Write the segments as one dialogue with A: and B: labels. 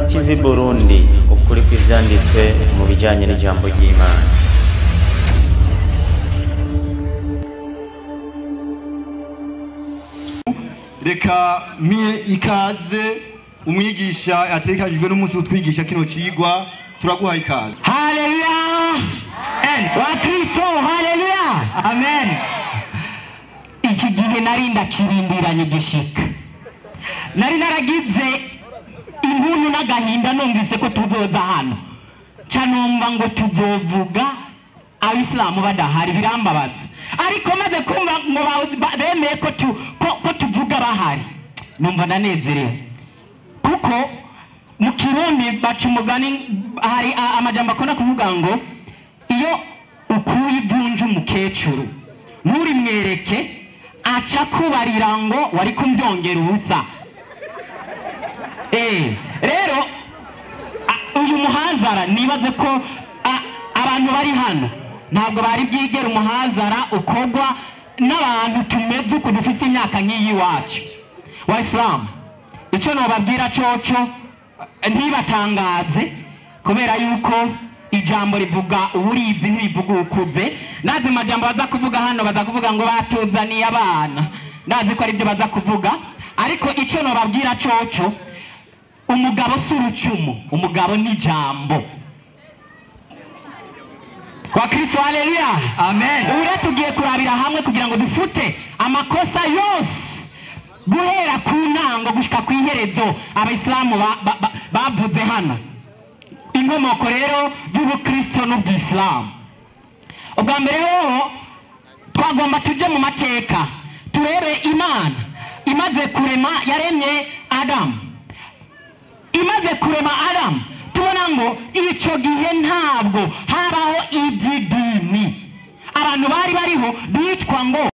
A: TV Burundi, ukuri kw'ivyanditswe mu bijanye n'ijambo ry'Imana.
B: Reka mie ikaze umwigisha atekanijwe n'umunsi utwigisha kino cigwa, turaguha ikaze.
C: Haleluya! Wa Kristo, haleluya! Amen. Iki gihe nari ndakirindiranye gishika. Nari naragize inkuntu n'agahinda numvise ko tuzoza hano. Ca numva ngo tuzovuga Abisilamu badahari, birambabaza. Ariko maze kumva ngo bemeye ko tuvuga bahari, numva ndanezerewe. Kuko mu Kirundi baca umugani, hari amajambo akunda kuvuga ngo iyo ukuye ivunja umukecuru nturimwereke aca kubarira ngo wari kumvyongera ubusa. Rero uyu muhazara nibaze ko abantu bari hano ntabwo bari bwigera umuhazara ukogwa n'abantu tumeze uku dufise imyaka nk'iyi wacu. Wa Islam, ico nobabwira coco ntibatangaze, kubera yuko ijambo rivuga uwurizi ntirivuga ukuze. Ndazi amajambo baza kuvuga hano, baza kuvuga ngo batuzaniye abana, ndazi ko aribyo baza kuvuga. Ariko ico nobabwira coco, umugabo si urucumu, umugabo ni ijambo. Wa Kristo, haleluya.
B: Amen.
C: Ubu rero tugiye kurabira hamwe kugira ngo dufute amakosa yose guhera ku ntango gushika ku iherezo Abayisilamu bavuze hano. Inkomoko rero y'Ubukristo n'Ubwisilamu. Ubwa mbere hoho twagomba tuje mu mateka turebe Imana imaze kurema, yaremye Adamu. Imaze kurema Adamu, tubona ngo ico gihe ntabwo habaho iby'idini. Abantu bari bariho bitwa ngo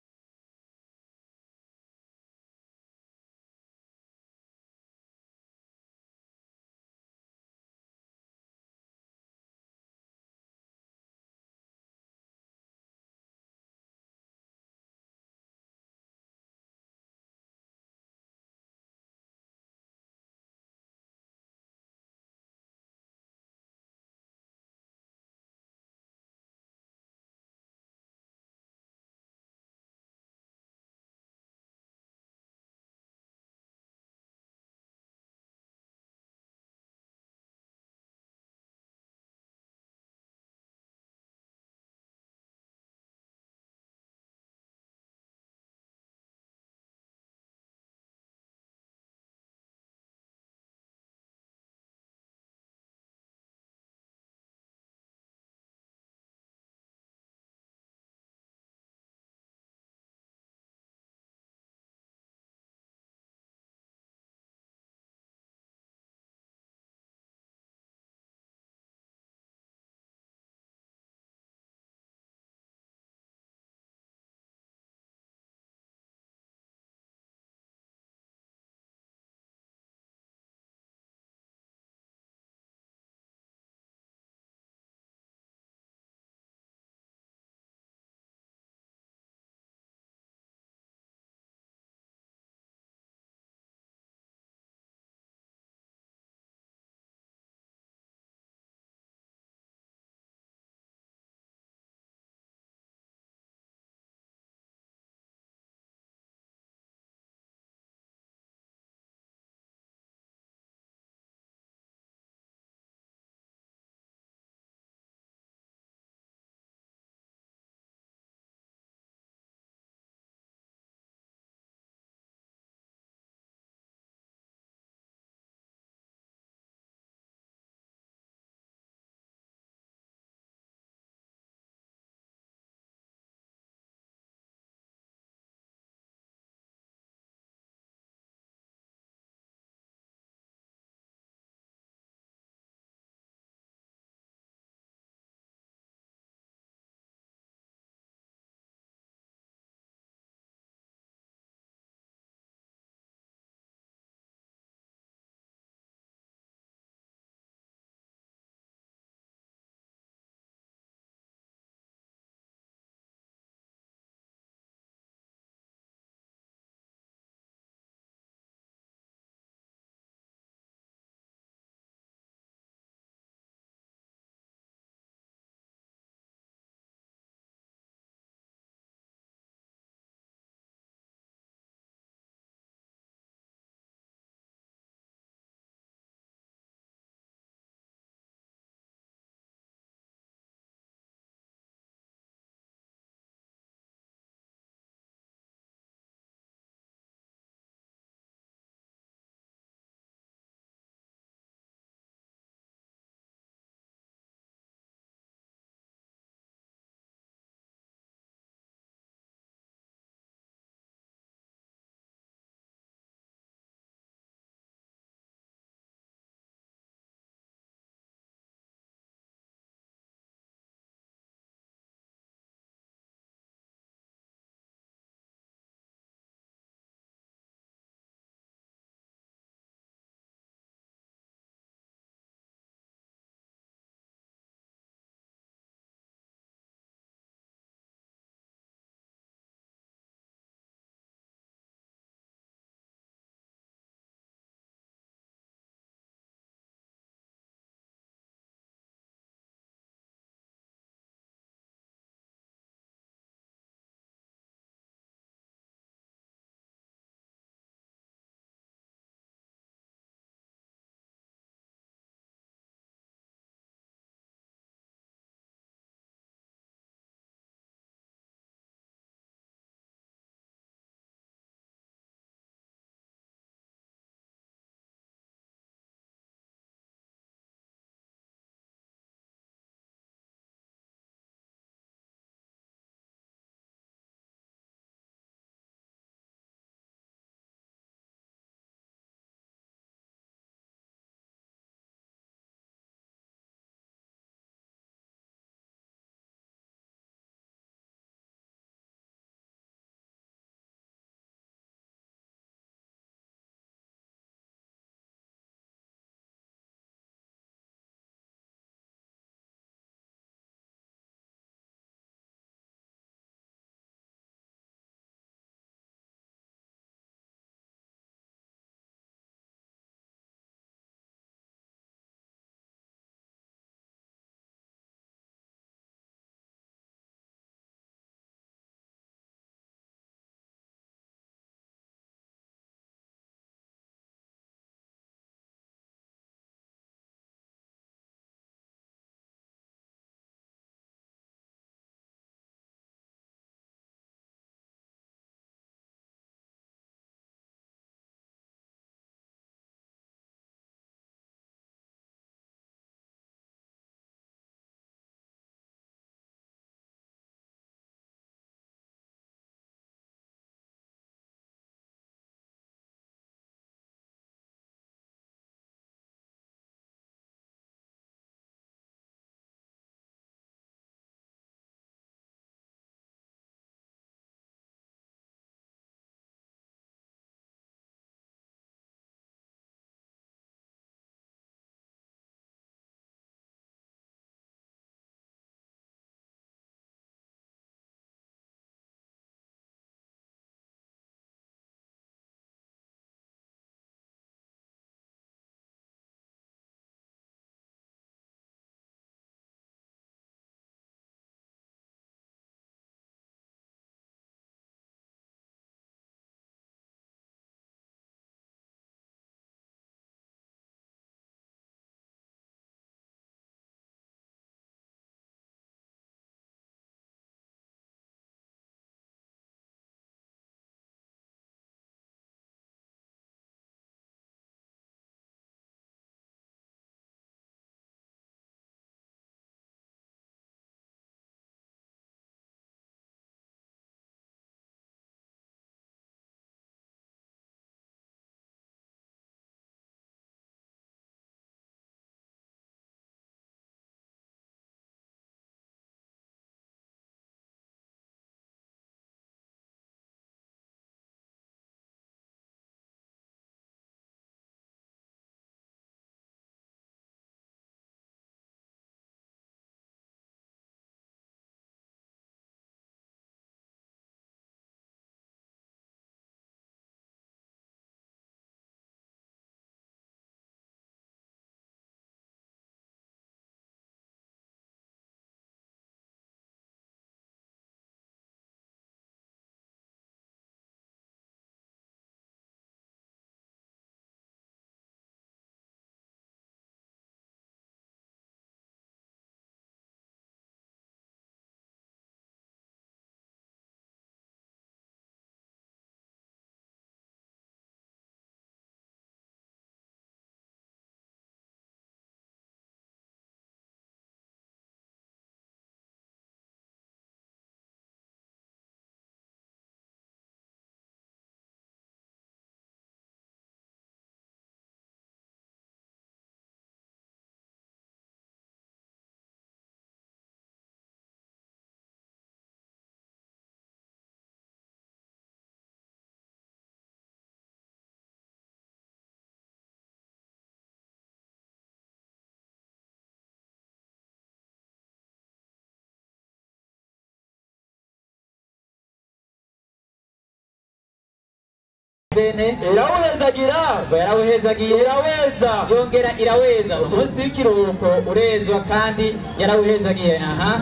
D: Zene
E: Irawuhezagira.
D: Ngo yarawuhezagiye.
E: Iraweza.
D: Yongera iraweza. Umunsi w'ikiruhuko urezwa kandi yarawuhezagiye. Aha.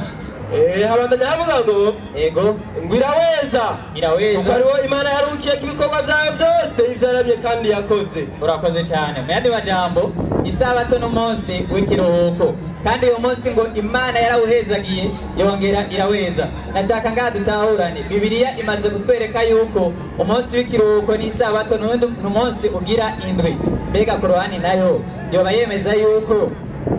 E: Habandanya havuga ngo
D: ego
E: ngo iraweza.
D: Iraweza.
E: Kuko ariwo Imana yaruhukiyeko ibikorwa vyayo byose ivyo yaremye kandi yakoze.
D: Urakoze cyane. Mu yandi majambo, isabato n'umunsi w'ikiruhuko, kandi uyu munsi ngo Imana yarawuhezagiye yongera iraweza. Ndashaka ngaha dutahurane. Bibiliya imaze kutwereka yuko umunsi w'ikiruhuko n'isabato n'umunsi ugira indwi. Mbega Korowani nayo yoba yemeza yuko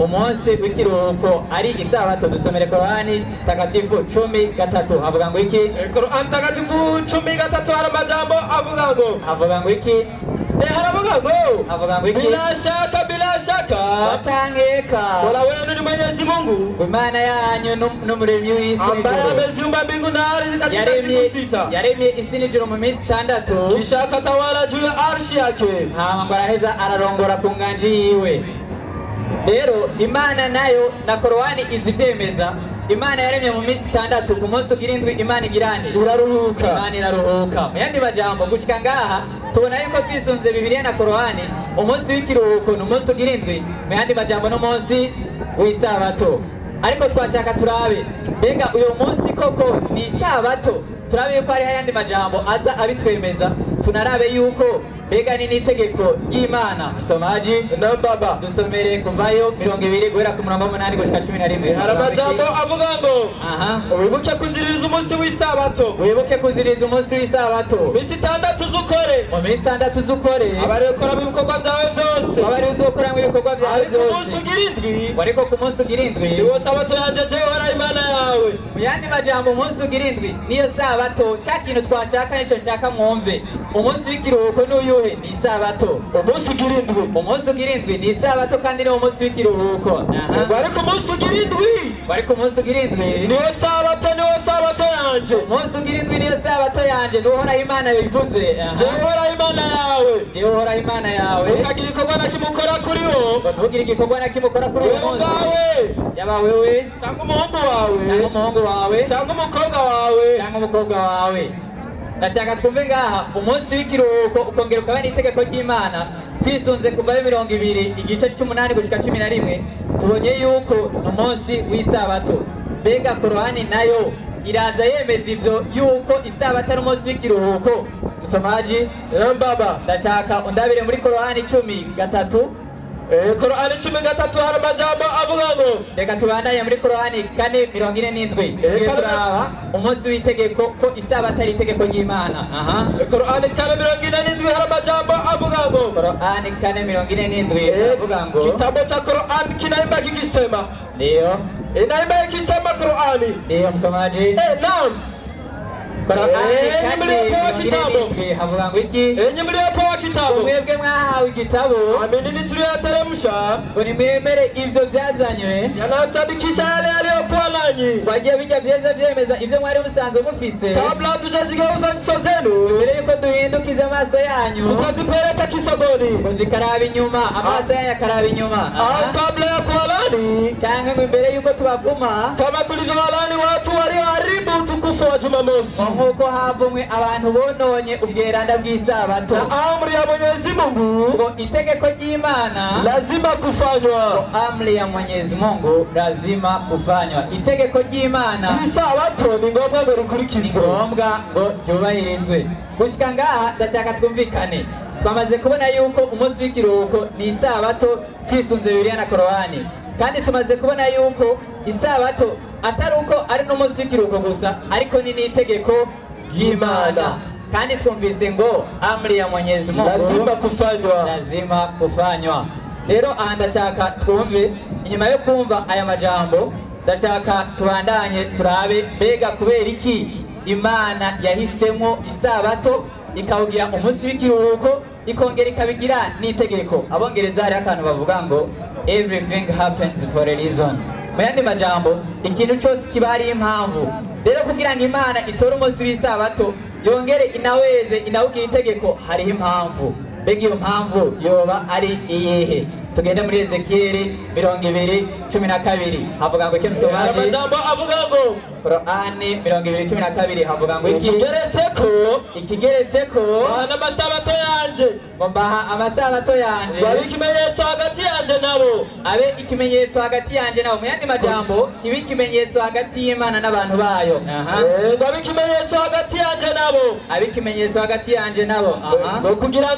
D: umunsi w'ikiruhuko ari isabato? Dusomere Korowani takatifu 13, havuga ngo iki?
E: Korowani takatifu 13 hari amajambo avuga ngo,
D: havuga ngo iki?
E: Haravuga ngo,
D: havuga ngo iki?
E: Bila shaka, bila shaka,
D: batankeka,
E: Mola wenu ni Mwenyezi Mungu,
D: Imana yanyu n'umuremyi w'isi
E: ambaye
D: n'ijuru,
E: ameziumba mbingu na ardhi katika siku 6,
D: yaremye isi n'ijuru mu minsi 6,
E: kisha akatawala juu ya arshi yake.
D: Hama ngo araheza ararongora ku nganji yiwe. Rero Imana nayo na Korowani izivyemeza. Imana yaremye mu minsi 6, ku munsi ugira indwi Imana igirane
E: iraruhuka.
D: Imana iraruhuka. Mu yandi majambo, gushika ngaha tubona yuko twisunze Bibiliya na Korowani, umunsi w'ikiruhuko ni umunsi ugira indwi, mu yandi majambo n'umunsi w'isabato. Ariko twashaka turabe mbega uyu munsi koko ni isabato, turabe yuko hariho ayandi majambo aza abitwemeza, tunarabe yuko mbega ni n'itegeko ry'Imana. Msomaji
E: na baba,
D: dusomere kuvayo 20 guhera ku murongo 8 gushika 11.
E: Hari amajambo avuga ngo,
D: aha,
E: wibuke kuziririza umunsi w'isabato.
D: Wibuke kuziririza umunsi w'isabato.
E: Minsi 6 z'ukore.
D: Mu minsi 6 z'ukore.
E: Abari ukoramo ibikorwa byawe byose.
D: Abari uzokoramo ibikorwa byawe byose.
E: Ariko umunsi ugira indwi.
D: Ariko ku munsi ugira indwi.
E: Niwo sabato yanje jewe Uhoraho Imana yawe.
D: Mu yandi majambo, umunsi ugira indwi niyo sabato. Cya kintu twashaka nico nshaka mwumve. Umunsi w'ikiruhuko n'uyuhe? Ni isabato.
E: Umunsi ugira indwi.
D: Umunsi ugira indwi ni isabato kandi niwo munsi w'ikiruhuko.
E: Ngo ariko umunsi ugira indwi.
D: Ariko umunsi ugira indwi
E: niwo sabato, niwo sabato yanje.
D: Umunsi ugira indwi niyo sabato yanje, ni Uhoraho Imana bivuze.
E: Jewe Uhoraho Imana yawe.
D: Jewe Uhoraho Imana yawe.
E: Ntukagira igikorwa na kimwe ukora kuri wo.
D: Ntugire igikorwa na kimwe ukora kuri uwo munsi. Yaba wewe
E: cyangwa umuhungu wawe,
D: cyangwa umuhungu wawe,
E: cyangwa umukobwa wawe,
D: cyangwa umukobwa wawe. Ndashaka twumve ngaha umunsi w'ikiruhuko ukongera ukaba n'itegeko ry'Imana. Twisunze kuvayo 20 igice 8 gushika 11, tubonye yuko umunsi w'isabato. Mbega Korowani nayo iraza yemeza ivyo yuko isabato ari umunsi w'ikiruhuko? Msomaji
E: baba,
D: ndashaka undabire muri Korowani 13.
E: Korowani 13 hari amajambo avuga ngo,
D: reka tubandanye muri Korowani 4:47. Tugiye kuraba umunsi w'itegeko ko isabato ari itegeko ry'Imana. Aha.
E: Korowani 4:47 hari amajambo avuga ngo,
D: Korowani 4:47 avuga ngo,
E: kitabu cha Korowani kinaimba kikisema,
D: ndio
E: inaimba ikisema Korowani.
D: Ndio msomaji.
E: Naam.
D: Korowani 4:47 havuga ngo iki?
E: Enyi mliopewa kitabu,
D: mwebwe mwahawe igitabo,
E: aminini tuliyoteremsha,
D: ngo nimwemere ivyo vyazanywe,
E: yanayosadikisha yale yaliyokuwa nanyi,
D: wagiye bijya vyeza vyemeza ivyo mwari musanzwe mufise,
E: kabla hatujazigeuza nyuso zenu,
D: mbere yuko duhindukiza amaso yanyu,
E: tukazipeleka kisogoni,
D: ngo zikaraba inyuma, amaso yanyu akaraba inyuma,
E: au kabla ya kuwalani,
D: cyangwa ngo imbere yuko tubavuma,
E: kama tulivyowalani watu walioharibu utukufu wa Jumamosi,
D: nk'uko havumwe abantu bononye ubweranda bw'isabato.
E: Na amri ya Mwenyezi Mungu,
D: ngo itegeko ry'Imana
E: lazima kufanywa.
D: Amri ya Mwenyezi Mungu lazima kufanywa. Itegeko ry'Imana
E: isabato ni ngombwa ngo rikurikizwe,
D: ni ngombwa ngo ryubahirizwe. Gushika ngaha ndashaka twumvikane. Twamaze kubona yuko umunsi w'ikiruhuko ni isabato twisunze Bibiliya na Korowani, kandi tumaze kubona yuko isabato atari uko ari n'umunsi w'ikiruhuko gusa, ariko ni n'itegeko ry'Imana. Kandi twumvise ngo amri ya Mwenyezi Mungu
E: lazima kufanywa,
D: lazima kufanywa. Rero aha ndashaka twumve, inyuma yo kumva aya majambo ndashaka tubandanye turabe mbega kubera iki Imana yahisemo isabato ikawugira umunsi w'ikiruhuko ikongera ikabigira n'itegeko. Abongereza hari akantu bavuga ngo everything happens for a reason. Mu yandi majambo, ikintu cyose kiba ari impamvu. Rero kugira ngo Imana itore umunsi w'isabato yongere inaweze inawugira itegeko, hariho impamvu. Mbega iyo mpamvu yoba ari iyihe? Tugende muri Ezekieli 20:12 havuga ngo iki msomaji?
E: Amajambo avuga ngo
D: Qur'ani 20:12 havuga ngo iki?
E: Ikigeretse ko
D: N'amasabato
E: yanje,
D: ngo mbaha amasabato yanje
E: abe ikimenyetso hagati yanje nabo,
D: abe ikimenyetso hagati yanje nabo. Mu yandi majambo kibe ikimenyetso hagati y'Imana n'abantu bayo.
E: Ngo abe ikimenyetso hagati yanje nabo,
D: abe ikimenyetso hagati yanje nabo.
E: Ngo kugira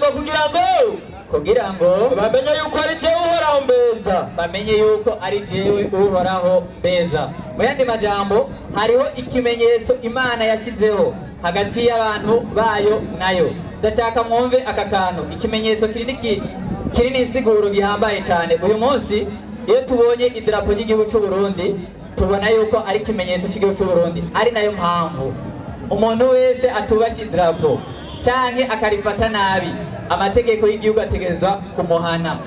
E: ngo bamenye yuko ari jewe Uhoraho mbeza,
D: bamenye yuko ari jewe Uhoraho mbeza. Mu yandi majambo hariho ikimenyetso Imana yashizeho hagati y'abantu bayo nayo. Ndashaka mwumve aka kantu, ikimenyetso kiri n'insiguro gihambaye cyane. Uyu munsi iyo tubonye idarapo ry'igihugu cy'u Burundi tubona yuko ari ikimenyetso cy'igihugu cy'u Burundi, ari nayo mpamvu umuntu wese atubasha idarapo canke akarifata nabi amategeko y'igihugu ategerezwa kumuhana.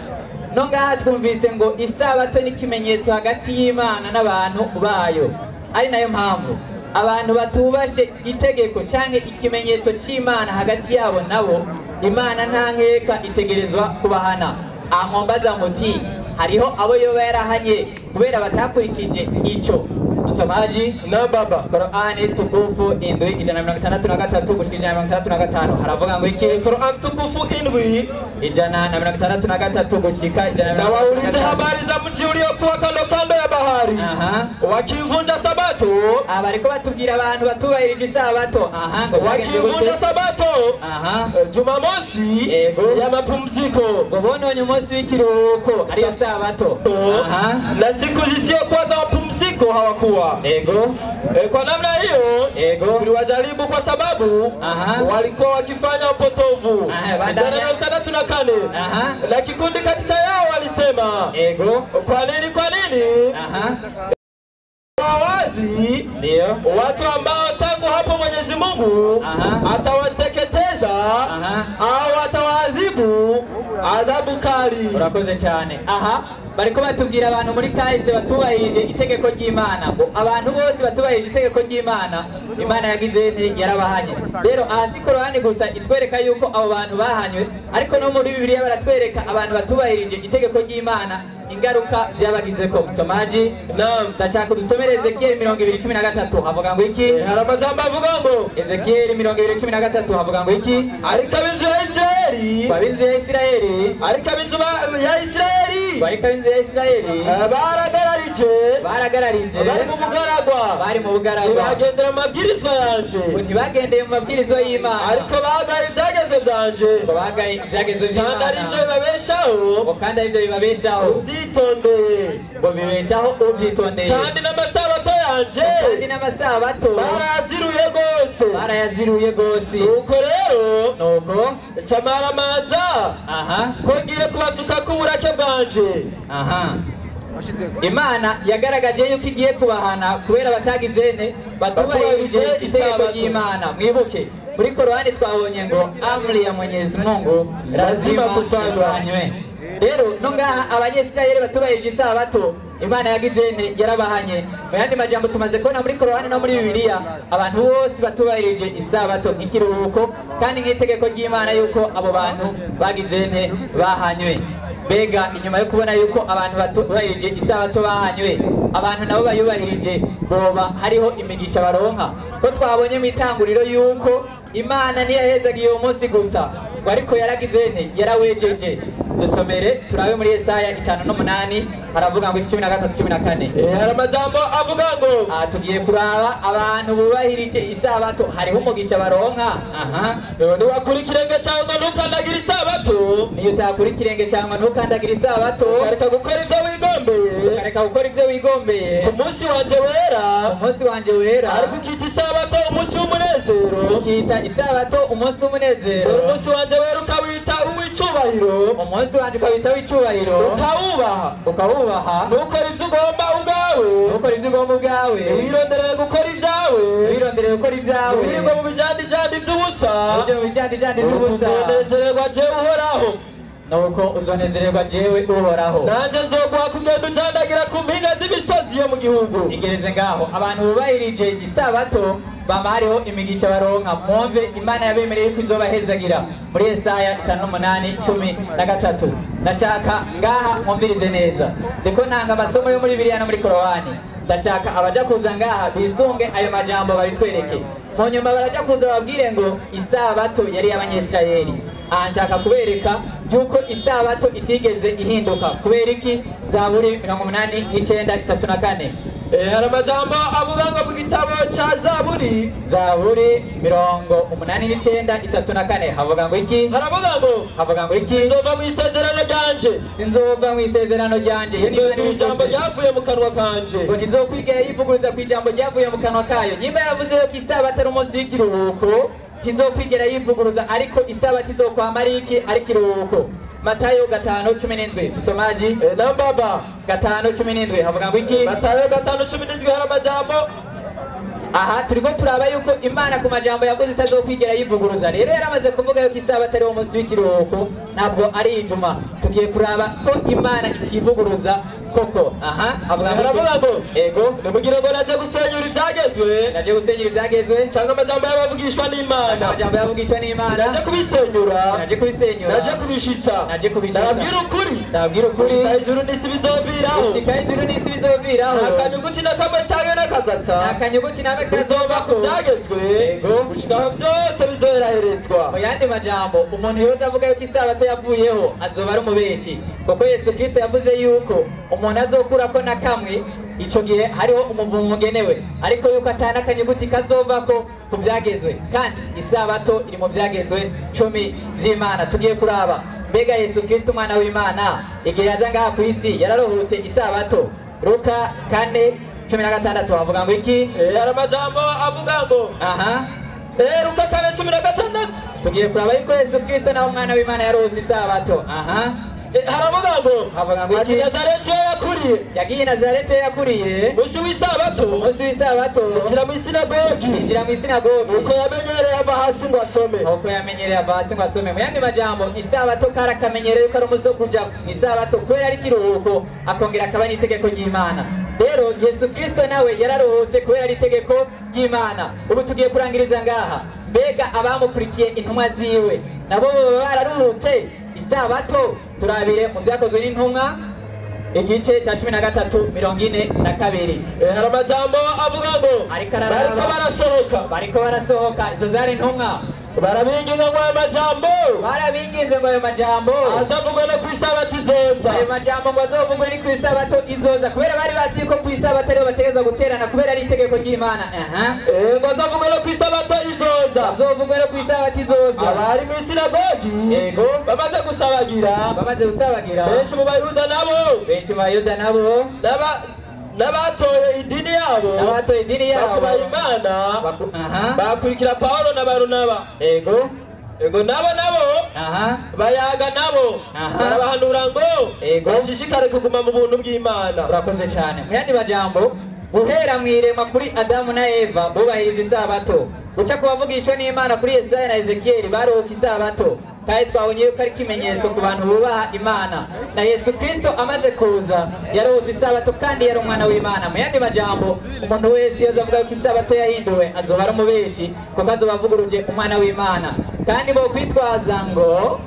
D: No ngaha twumvise ngo isabato ni ikimenyetso hagati y'Imana n'abantu bayo, ari nayo mpamvu abantu batubashe itegeko canke ikimenyetso c'Imana hagati yabo nabo, Imana nta nkeka itegerezwa kubahana. Aho muti hariho abo yoba yarahanye kubera batakurikije ico. Msomaji
E: na baba,
D: Qur'ani tukufu 7:163 gushika 165 haravuga ngo iki?
E: Qur'an tukufu
D: 7:163 gushika 165.
E: Na waulize habari za mji uliokuwa kando kando ya bahari, wakivunja sabato.
D: Abariko batubwira abantu batubahirije isabato.
E: Wakivunja sabato Jumamosi ya mapumziko,
D: ngo bononye umunsi w'ikiruhuko ariyo sabato,
E: na siku zisizokuwa za mapumziko hawakuwa.
D: Ego.
E: Kwa namna hiyo tuliwajaribu kwa sababu walikuwa wakifanya upotovu. 164. Na kikundi katika yao walisema,
D: ego,
E: kwa nini wazi
D: ndio
E: watu ambao tangu hapo Mwenyezi Mungu atawateketeza au atawaadhibu adhabu kali.
D: Urakoze cyane. Bariko batubwira abantu muri kahise batubahirije itegeko ry'Imana, ngo abantu bose batubahirije itegeko ry'Imana, Imana yagize yarabahanye. Rero aha si Korani gusa itwereka yuko abo bantu bahanywe, ariko no muri Bibiliya baratwereka abantu batubahirije itegeko ry'Imana ingaruka byabagizeko. Msomaji,
E: naam,
D: ndashaka dusomere Ezekiel 20:13 havuga ngo iki?
E: Hari amajambo avuga ngo
D: Ezekiel 20:13 havuga ngo iki?
E: Ariko ab'inzu ya Isirayeli,
D: ab'inzu ya Isirayeli,
E: ariko ab'inzu ya Isirayeli,
D: ariko ab'inzu ya Isirayeli
E: baragararije bari mu bugaragwa, ntibagendera mu mabwirizwa yanje,
D: ntibagendeye mu mabwirizwa y'Imana,
E: ariko bagaye ibyagezwe byanje,
D: bagaye ibyagezwe by'Imana,
E: kandi aribyo bibabeshaho,
D: kandi aribyo bibabeshaho,
E: ubyitondeye,
D: ngo bibeshaho ubyitondeye,
E: kandi n'amasabato yanje,
D: kandi n'amasabato
E: barayaziruye rwose,
D: barayaziruye rwose.
E: Nuko rero,
D: nuko
E: camaramaza ko ngiye kubasuka k'uburake bwanje.
D: Imana yagaragaje yuko igiye kubahana kubera batagizene batubahirije itegeko ry'Imana. Mwibuke muri Korani twabonye ngo amri ya Mwenyezi Mungu lazima kufanywe. Rero no ngaha abanyesirayeli batubahirije isabato, Imana yagize yarabahanye. Mu yandi majambo tumaze kubona muri Korani no muri Bibiliya abantu bose batubahirije isabato nk'ikiruhuko kandi nk'itegeko ry'Imana yuko abo bantu bagize bahanywe. Mbega inyuma yo kubona yuko abantu batubahirije isabato bahanywe, abantu nabo bayubahirije boba hariho imigisha baronka. Ko twabonye mu itanguriro yuko Imana ntiyahezagiye uwo munsi gusa, ngo ariko yaragize yarawejeje. Dusomere turabe muri Yesaya 5:8 haravuga ngo 13:14.
E: Hari amajambo avuga ngo
D: tugiye kuraba abantu bubahirije isabato hariho umugisha baronka.
E: Niwakura ikirenge cyangwa ntukandagira isabato,
D: niyo utakura ikirenge cyangwa ntukandagira isabato,
E: ukareka gukora ibyo wigombeye,
D: ukareka gukora ibyo wigombeye
E: ku munsi wanje wera,
D: ku munsi wanje wera,
E: ariko ukita isabato umunsi w'umunezero,
D: ukita isabato umunsi w'umunezero,
E: umunsi wanje wera ukawita uw'icubahiro,
D: umunsi wanje ukawita w'icubahiro,
E: ukawubaha,
D: ukawubaha,
E: ntukore ibyo ugomba ubwawe,
D: ntukore ibyo ugomba ubwawe,
E: wironderere gukora ibyawe,
D: wironderere gukora ibyawe,
E: wirirwa mu bijandijandi by'ubusa,
D: ujye mu bijandijandi by'ubusa,
E: uzonezererwa jewe Uhoraho,
D: nuko uzonezererwa jewe Uhoraho,
E: nanje nzoguha kugenda ujandagira ku mpinga z'imisozi yo mu gihugu.
D: Igereze ngaho abantu bubahirije isabato Bama hariho imigisha baronka. Mwumve Imana yabemereye ko izobahezagira muri Yesaya 58:13. Ndashaka ngaha mwumvirize neza, ndiko ntanga amasomo yo muri Bibiliya no muri Korowani. Ndashaka abaja kuza ngaha bisunge ayo majambo babitwereke. Mu nyuma baraja kuza babwire ngo isabato yari y'Abanyisirayeli. Aha nshaka kubereka yuko isabato itigeze ihinduka. Kubera iki? Zaburi 89:34.
E: Hari amajambo avuga ngo mu gitabo ca Zaburi,
D: Zaburi 89:34 havuga ngo iki?
E: Haravuga ngo,
D: havuga ngo iki?
E: Sinzova mu isezerano ryanje,
D: sinzova mu isezerano ryanje.
E: Ni ijambo ryavuye mu kanwa kanje,
D: ngo ntizokwigera yivuguruza ku ijambo ryavuye mu kanwa kayo. Nyimba yaravuze ko isabato ari umunsi w'ikiruhuko, ntizokwigera yivuguruza, ariko isabato izokwama ari iki? Ari ikiruhuko. Matayo 5:17. Msomaji.
E: Na baba
D: 5:17 havuga ngo iki?
E: Matayo 5:17 hari amajambo.
D: Aha turiko turaba yuko Imana ku majambo yavuze itazokwigera yivuguruza. Rero yaramaze kuvuga yuko isabato ari umunsi w'ikiruhuko, ntabwo ari ijuma. Tugiye kuraba ko Imana itivuguruza koko. Aha avuga
E: ngo
D: ego,
E: nimugire ngo naje gusenyura ivyagezwe,
D: naje gusenyura ivyagezwe
E: cyangwa amajambo y'abavugishwa n'Imana,
D: amajambo y'abavugishwa n'Imana,
E: naje kubisenyura,
D: naje kubisenyura,
E: naje kubishitsa,
D: naje kubishitsa.
E: Ndababwira ukuri,
D: ndababwira ukuri,
E: gushika ijuru n'isi bizoviraho,
D: gushika ijuru n'isi bizoviraho,
E: nta kanyuguti na kamwe canke n'akazatsa,
D: nta kanyuguti na kamwe
E: kazova ku vyagezwe, gushika aho byose bizoheraherezwa.
D: Mu yandi majambo, umuntu yoza avuga yuko isabato yavuyeho azoba ari umubeshi, kuko Yesu Kristo yavuze yuko umuntu azokurako na kamwe ico gihe hariho umuvumo mugenewe, ariko yuko atana akanyuguti kazovako ku vyagezwe. Kandi isabato iri mu vyagezwe 10 vy'Imana. Tugiye kuraba mbega Yesu Kristo umwana w'Imana igihe yaza ngaha ku isi yararuhutse isabato. Luka 4:16 havuga ngo iki?
E: Hari amajambo avuga ngo
D: aha,
E: Luka 4:16
D: tugiye kuraba yuko Yesu Kristo nawe umwana w'Imana yaruhutse isabato. Aha
E: haravuga ngo,
D: havuga ngo iki?
E: Nazareti yakuriye,
D: yagiye Nazareti yakuriye,
E: umunsi w'isabato,
D: umunsi w'isabato
E: yinjira mu isinagogi,
D: yinjira mu isinagogi,
E: uko yamenyereye ava hasi ngo asome,
D: uko yamenyereye ava hasi ngo asome. Mu yandi majambo, isabato kari akamenyero yuko ari umunsi wo kuja mu isabato kubera ari ikiruhuko, akongera akaba n'itegeko ry'Imana. Rero Yesu Kristo nawe yararuhutse kubera ari itegeko ry'Imana. Ubu tugiye kurangiriza ngaha. Mbega abamukurikiye intumwa ziwe nabo baba bararuhutse isabato? Turabire mu byakozwe n'intumwa igice cya 13:42.
E: Hari amajambo avuga ngo
D: ariko araraba,
E: bariko
D: bariko barasohoka. Izo zari intumwa,
E: barabinginga ngo ayo majambo,
D: barabinginze ngo ayo majambo
E: azavugwe no kw'isabato izoza,
D: ayo majambo ngo azovugwe ni kw'isabato izoza, kubera bari bazi ko kw'isabato ariho bategerezwa guterana kubera ari itegeko ry'Imana. Aha,
E: ngo azovugwe no kw'isabato izoza,
D: azovugwe no kw'isabato izoza.
E: Abari mu isinagogi,
D: yego,
E: bamaze gusabagira,
D: bamaze gusabagira,
E: benshi mu Bayuda nabo,
D: benshi mu Bayuda nabo
E: n'abatoye idini yabo,
D: n'abatoye idini yabo
E: bakubaha Imana, bakurikira Paulo na Barunaba.
D: Ego,
E: ego, nabo nabo,
D: aha,
E: bayaga nabo, barabahanura ngo
D: ego
E: bashishikare kuguma mu buntu bw'Imana.
D: Urakoze cyane. Mu yandi majambo, guhera mu irema kuri Adamu na Eva bubahiriza isabato, guca ku bavugishwa n'Imana kuri Yesaya na Ezekiyeli baruhuka isabato, kandi twabonye yuko ari ikimenyetso ku bantu bubaha Imana. Na Yesu Kristo amaze kuza yaruhutse isabato kandi yari umwana w'Imana. Mu yandi majambo, umuntu wese yoza avuga ko isabato yahinduwe azoba ari umubeshi, kuko azoba avuguruje umwana w'Imana. Kandi bo kwitwaza ngo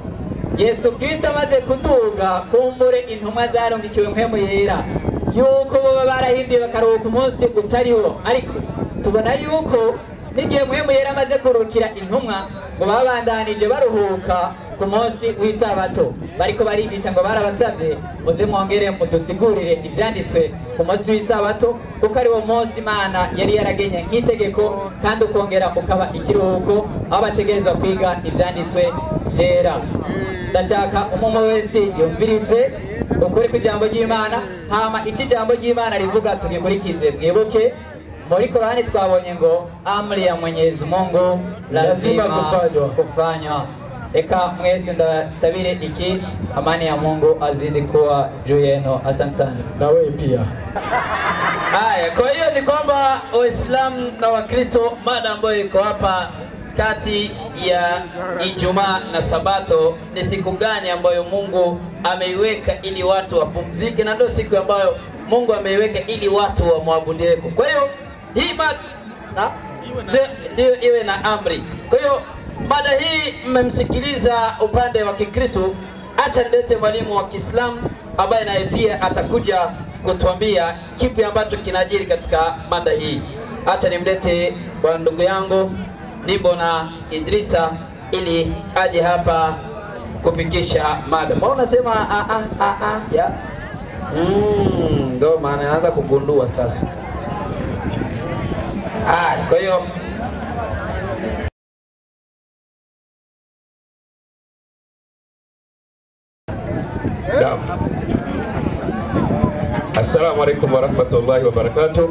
D: Yesu Kristo amaze kuduga, kumbure intumwa zarungikiwe mpwemu yera yuko boba barahinduye bakaruhuka umunsi utariwo. Ariko tubona yuko n'igihe mpwemu yera amaze kurukira intumwa ngo babandanije baruhuka ku munsi w'isabato, bariko barigisha ngo barabasabye muze mwongere mudusigurire ivyanditswe ku munsi w'isabato, kuko ari wo munsi Imana yari yaragenye nk'itegeko, kandi ukongera ukaba ikiruhuko aho bategerezwa kwiga ivyanditswe vyera. Ndashaka umwe wese yumvirize ukuri kw'ijambo ry'Imana, hama icyo ijambo ry'Imana rivuga tugikurikize. Mwibuke muri Korani twabonye ngo amri ya Mwenyezi Mungu lazima kufanywa. Eka mwese ndasabire iki, amani ya Mungu azidi kuwa juu yenu. Asante sana.
E: Na wewe pia.
F: Haya, kwa hiyo ni kwamba Waislamu na Wakristo, mada ambayo iko hapa kati ya Ijumaa na Sabato ni siku gani ambayo Mungu ameiweka ili watu wapumzike, na ndio siku ambayo Mungu ameiweka ili watu wamwabudie. Kwa hiyo hii mada Ndio iwe na amri. Kwa hiyo mada hii mmemsikiliza upande wa Kikristo, acha nilete mwalimu wa Kiislamu ambaye naye pia atakuja kutuambia kipi ambacho kinajiri katika mada hii. Acha nimlete bwana ndugu yangu Nibona Idrisa ili aje hapa kufikisha mada. Mbona unasema a a a a ya? Ndio maana naanza kugundua sasa. Kwa hiyo
G: naam. Assalamu alaikum warahmatullahi wabarakatuh.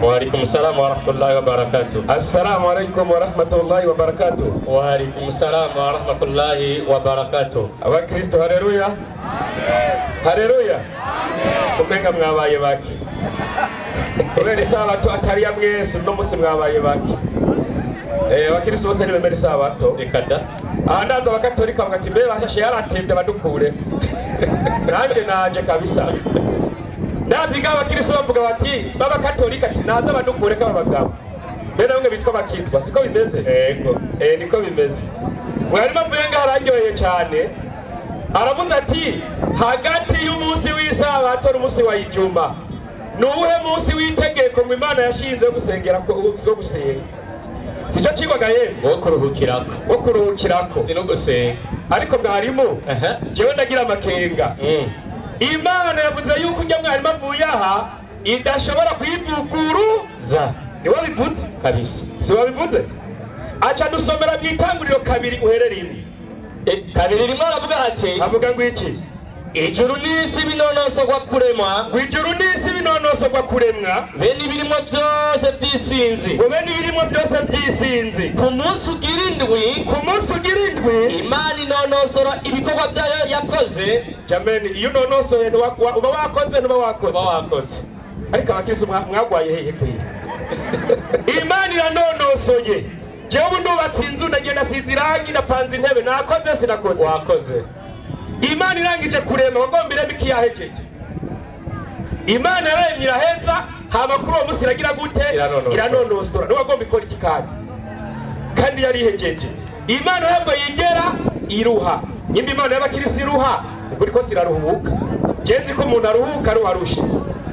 G: Wa alaikum salam warahmatullahi wabarakatuh. Assalamu alaikum warahmatullahi wabarakatuh. Wa alaikum salam warahmatullahi wabarakatuh. Abakristo haleluya. Amen. Haleluya. Amen. Kumenga mwabaye baki. Kubera isabato atari ya mwese no musi mwabaye baki. Abakristo bose ni bemera isabato. Ekada. Andaza abakatolika bakati mbe bashashe yaratevye abadukure. Nanje naje kabisa. Ndazi abakristo bavuga bati baba katolika ati naza badukure ka abagabo. Bene bamwe bitwa bakizwa siko bimeze? Yego. Niko bimeze. Mwarimu avuye ngaho araryoheye cyane. Aravuze ati hagati y'umunsi w'isabato n'umunsi wa Ijuma nuwuhe munsi w'itegeko mu Imana yashinze gusengera ko gusenga? Sico cigwaga yemwe
H: wo kuruhukirako.
G: Wo kuruhukirako
H: si no gusenga.
G: Ariko mwarimu jewe ndagira amakenga. Imana yavuze yuko ujya mwarimu avuye aha idashobora kwivuguruza. Ni wabivuze
H: kabisa.
G: Si wabivuze? Aca dusomera mu itanguriro 2 uherere 1.
H: 2:1 aravuga ati,
G: avuga ngo iki?
H: Ijuru n'isi binonosorwa kuremwa,
G: ngo ijuru n'isi binonosorwa kuremwa,
H: bene ibirimo byose by'isinzi,
G: ngo bene ibirimo byose by'isinzi.
H: Ku munsi ugira indwi,
G: ku munsi ugira indwi,
H: Imana inonosora ibikorwa byayo yakoze.
G: Jameni, iyo unonosoye uba wakoze ntuba wakoze?
H: Uba wakoze.
G: Ariko abakristo mwagwaye hehe kwira? Imana iranonosoye. Jewe ubu ndubatse inzu ndagenda siza irangi ndapanze intebe, nakoze sinakoze?
H: Wakoze.
G: Imana irangije kurema wagomba ireme ikiyahejeje. Imana yaremye iraheza, hama kuri uwo munsi iragira gute? Iranonosora. Niwagomba ikora iki kandi? Kandi yari ihejeje. Imana ntabwo yigera iruha. Nimba Imana y'abakirisi iruha, ukuri ko siraruhuka. Je nzi ko umuntu aruhuka aruharushe.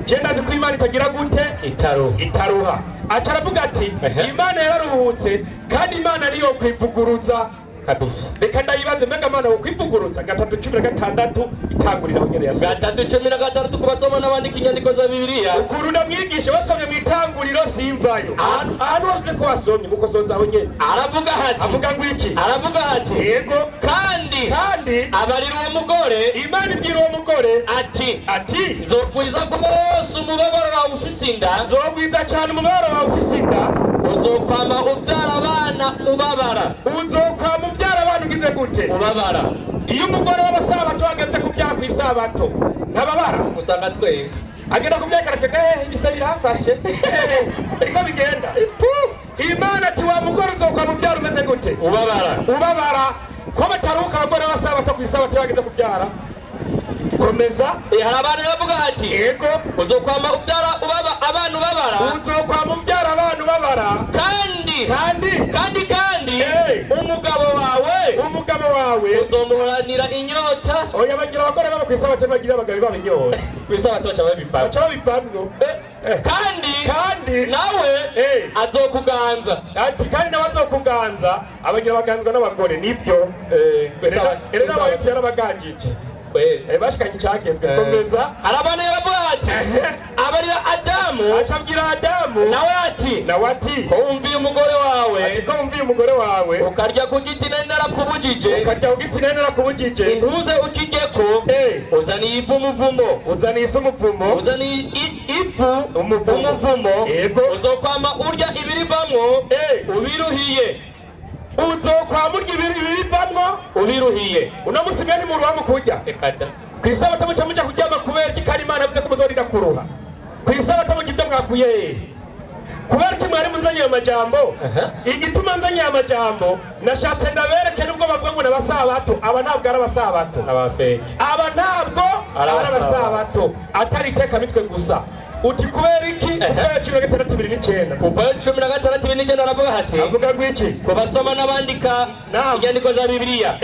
G: Je ndazi ko Imana itagira gute? Itaruha. Aca aravuga ati Imana yararuhutse kandi Imana niyo kwivuguruza
H: kabisa.
G: Reka ndayibaze mbega Imana wo kwivuguruza 3:16 itangurira aho nyene yasomye.
H: 3:16 kubasoma n'abandika inyandiko za Bibiliya.
G: Ukuru ndamwigisha basomye mu itanguriro simvayo. Ahantu hose ko wasomye gukosoza aho nyene.
H: Aravuga ati,
G: avuga ngo iki?
H: Aravuga ati
G: yego,
H: kandi abarira uwo mugore,
G: Imana ibwira uwo mugore ati
H: nzogwiza rwose umubabaro wawe ufise inda,
G: nzogwiza cyane umubabaro wawe ufise inda,
H: uzokwama ubyara abana ubabara.
G: Uzokwama ubyara abana ugize gute?
H: Ubabara.
G: Iyo umugore w'abasabato ageze kubyara ku isabato ntababara,
H: usanga twenga
G: agenda kubyara akateka ibisa birafashe. Niko bigenda. Imana ati wa mugore uzokwama ubyara umeze gute?
H: Ubabara.
G: Ubabara. Ko bataruhuka abagore b'abasabato ku isabato bageze kubyara. Komeza.
H: Hari abana bavuga ati
G: yego,
H: uzokwama ubyara abana ubabara,
G: uzokwama ubyara abana ubabara,
H: kandi
G: umugabo wawe
H: uzomuhoranira inyota.
G: Oya, bagira abagore babo ku isabato bagira abagabo babo inyota.
H: Ku isabato baca babipamwo.
G: Baca babipamwo.
H: Kandi nawe azokuganza.
G: Ati kandi nawe azokuganza, abagira baganzwa n'abagore nibyo. Erega abayuti yarabaganjije. Bashikanye icyagenzwe. Komeza.
H: Arabana yaravuga ati abarira Adamu,
G: acabwira Adamu
H: nawe ati
G: ko wumviye umugore wawe, ati ko wumviye umugore wawe,
H: ukarya ku giti nari narakubujije,
G: ukarya ku giti nari narakubujije,
H: intuze ukijyeko, uzaniye ivu umuvumo,
G: uzaniye isi umuvumo,
H: uzaniye ivu umuvumo,
G: yego,
H: uzokwama urya ibirivamwo ubiruhiye.
G: Uzokwama urya ibirivamwo
H: ubiruhiye.
G: Uno musi mwe ntimuruha mu kurya. Ku isabato muca muja kuryama kubera iki? Kandi Imana yavuze ko muzorinda kuruha. Ku isabato murya ibyo mwakuye hehe? Kubera iki mwari munzanye amajambo? Igituma nzanye amajambo nashatse ndabereke nubwo bavuga ngo n'abasabato, aba ntabwo ari abasabato,
H: abafeke,
G: aba ntabwo ari abasabato, atari iteka mitwe gusa. Uti kubera iki? Kuvayo 16:29.
H: Kuvayo 16:29 aravuga ati,
G: avuga ngo iki?
H: Kubasoma n'abandika inyandiko za Bibiliya.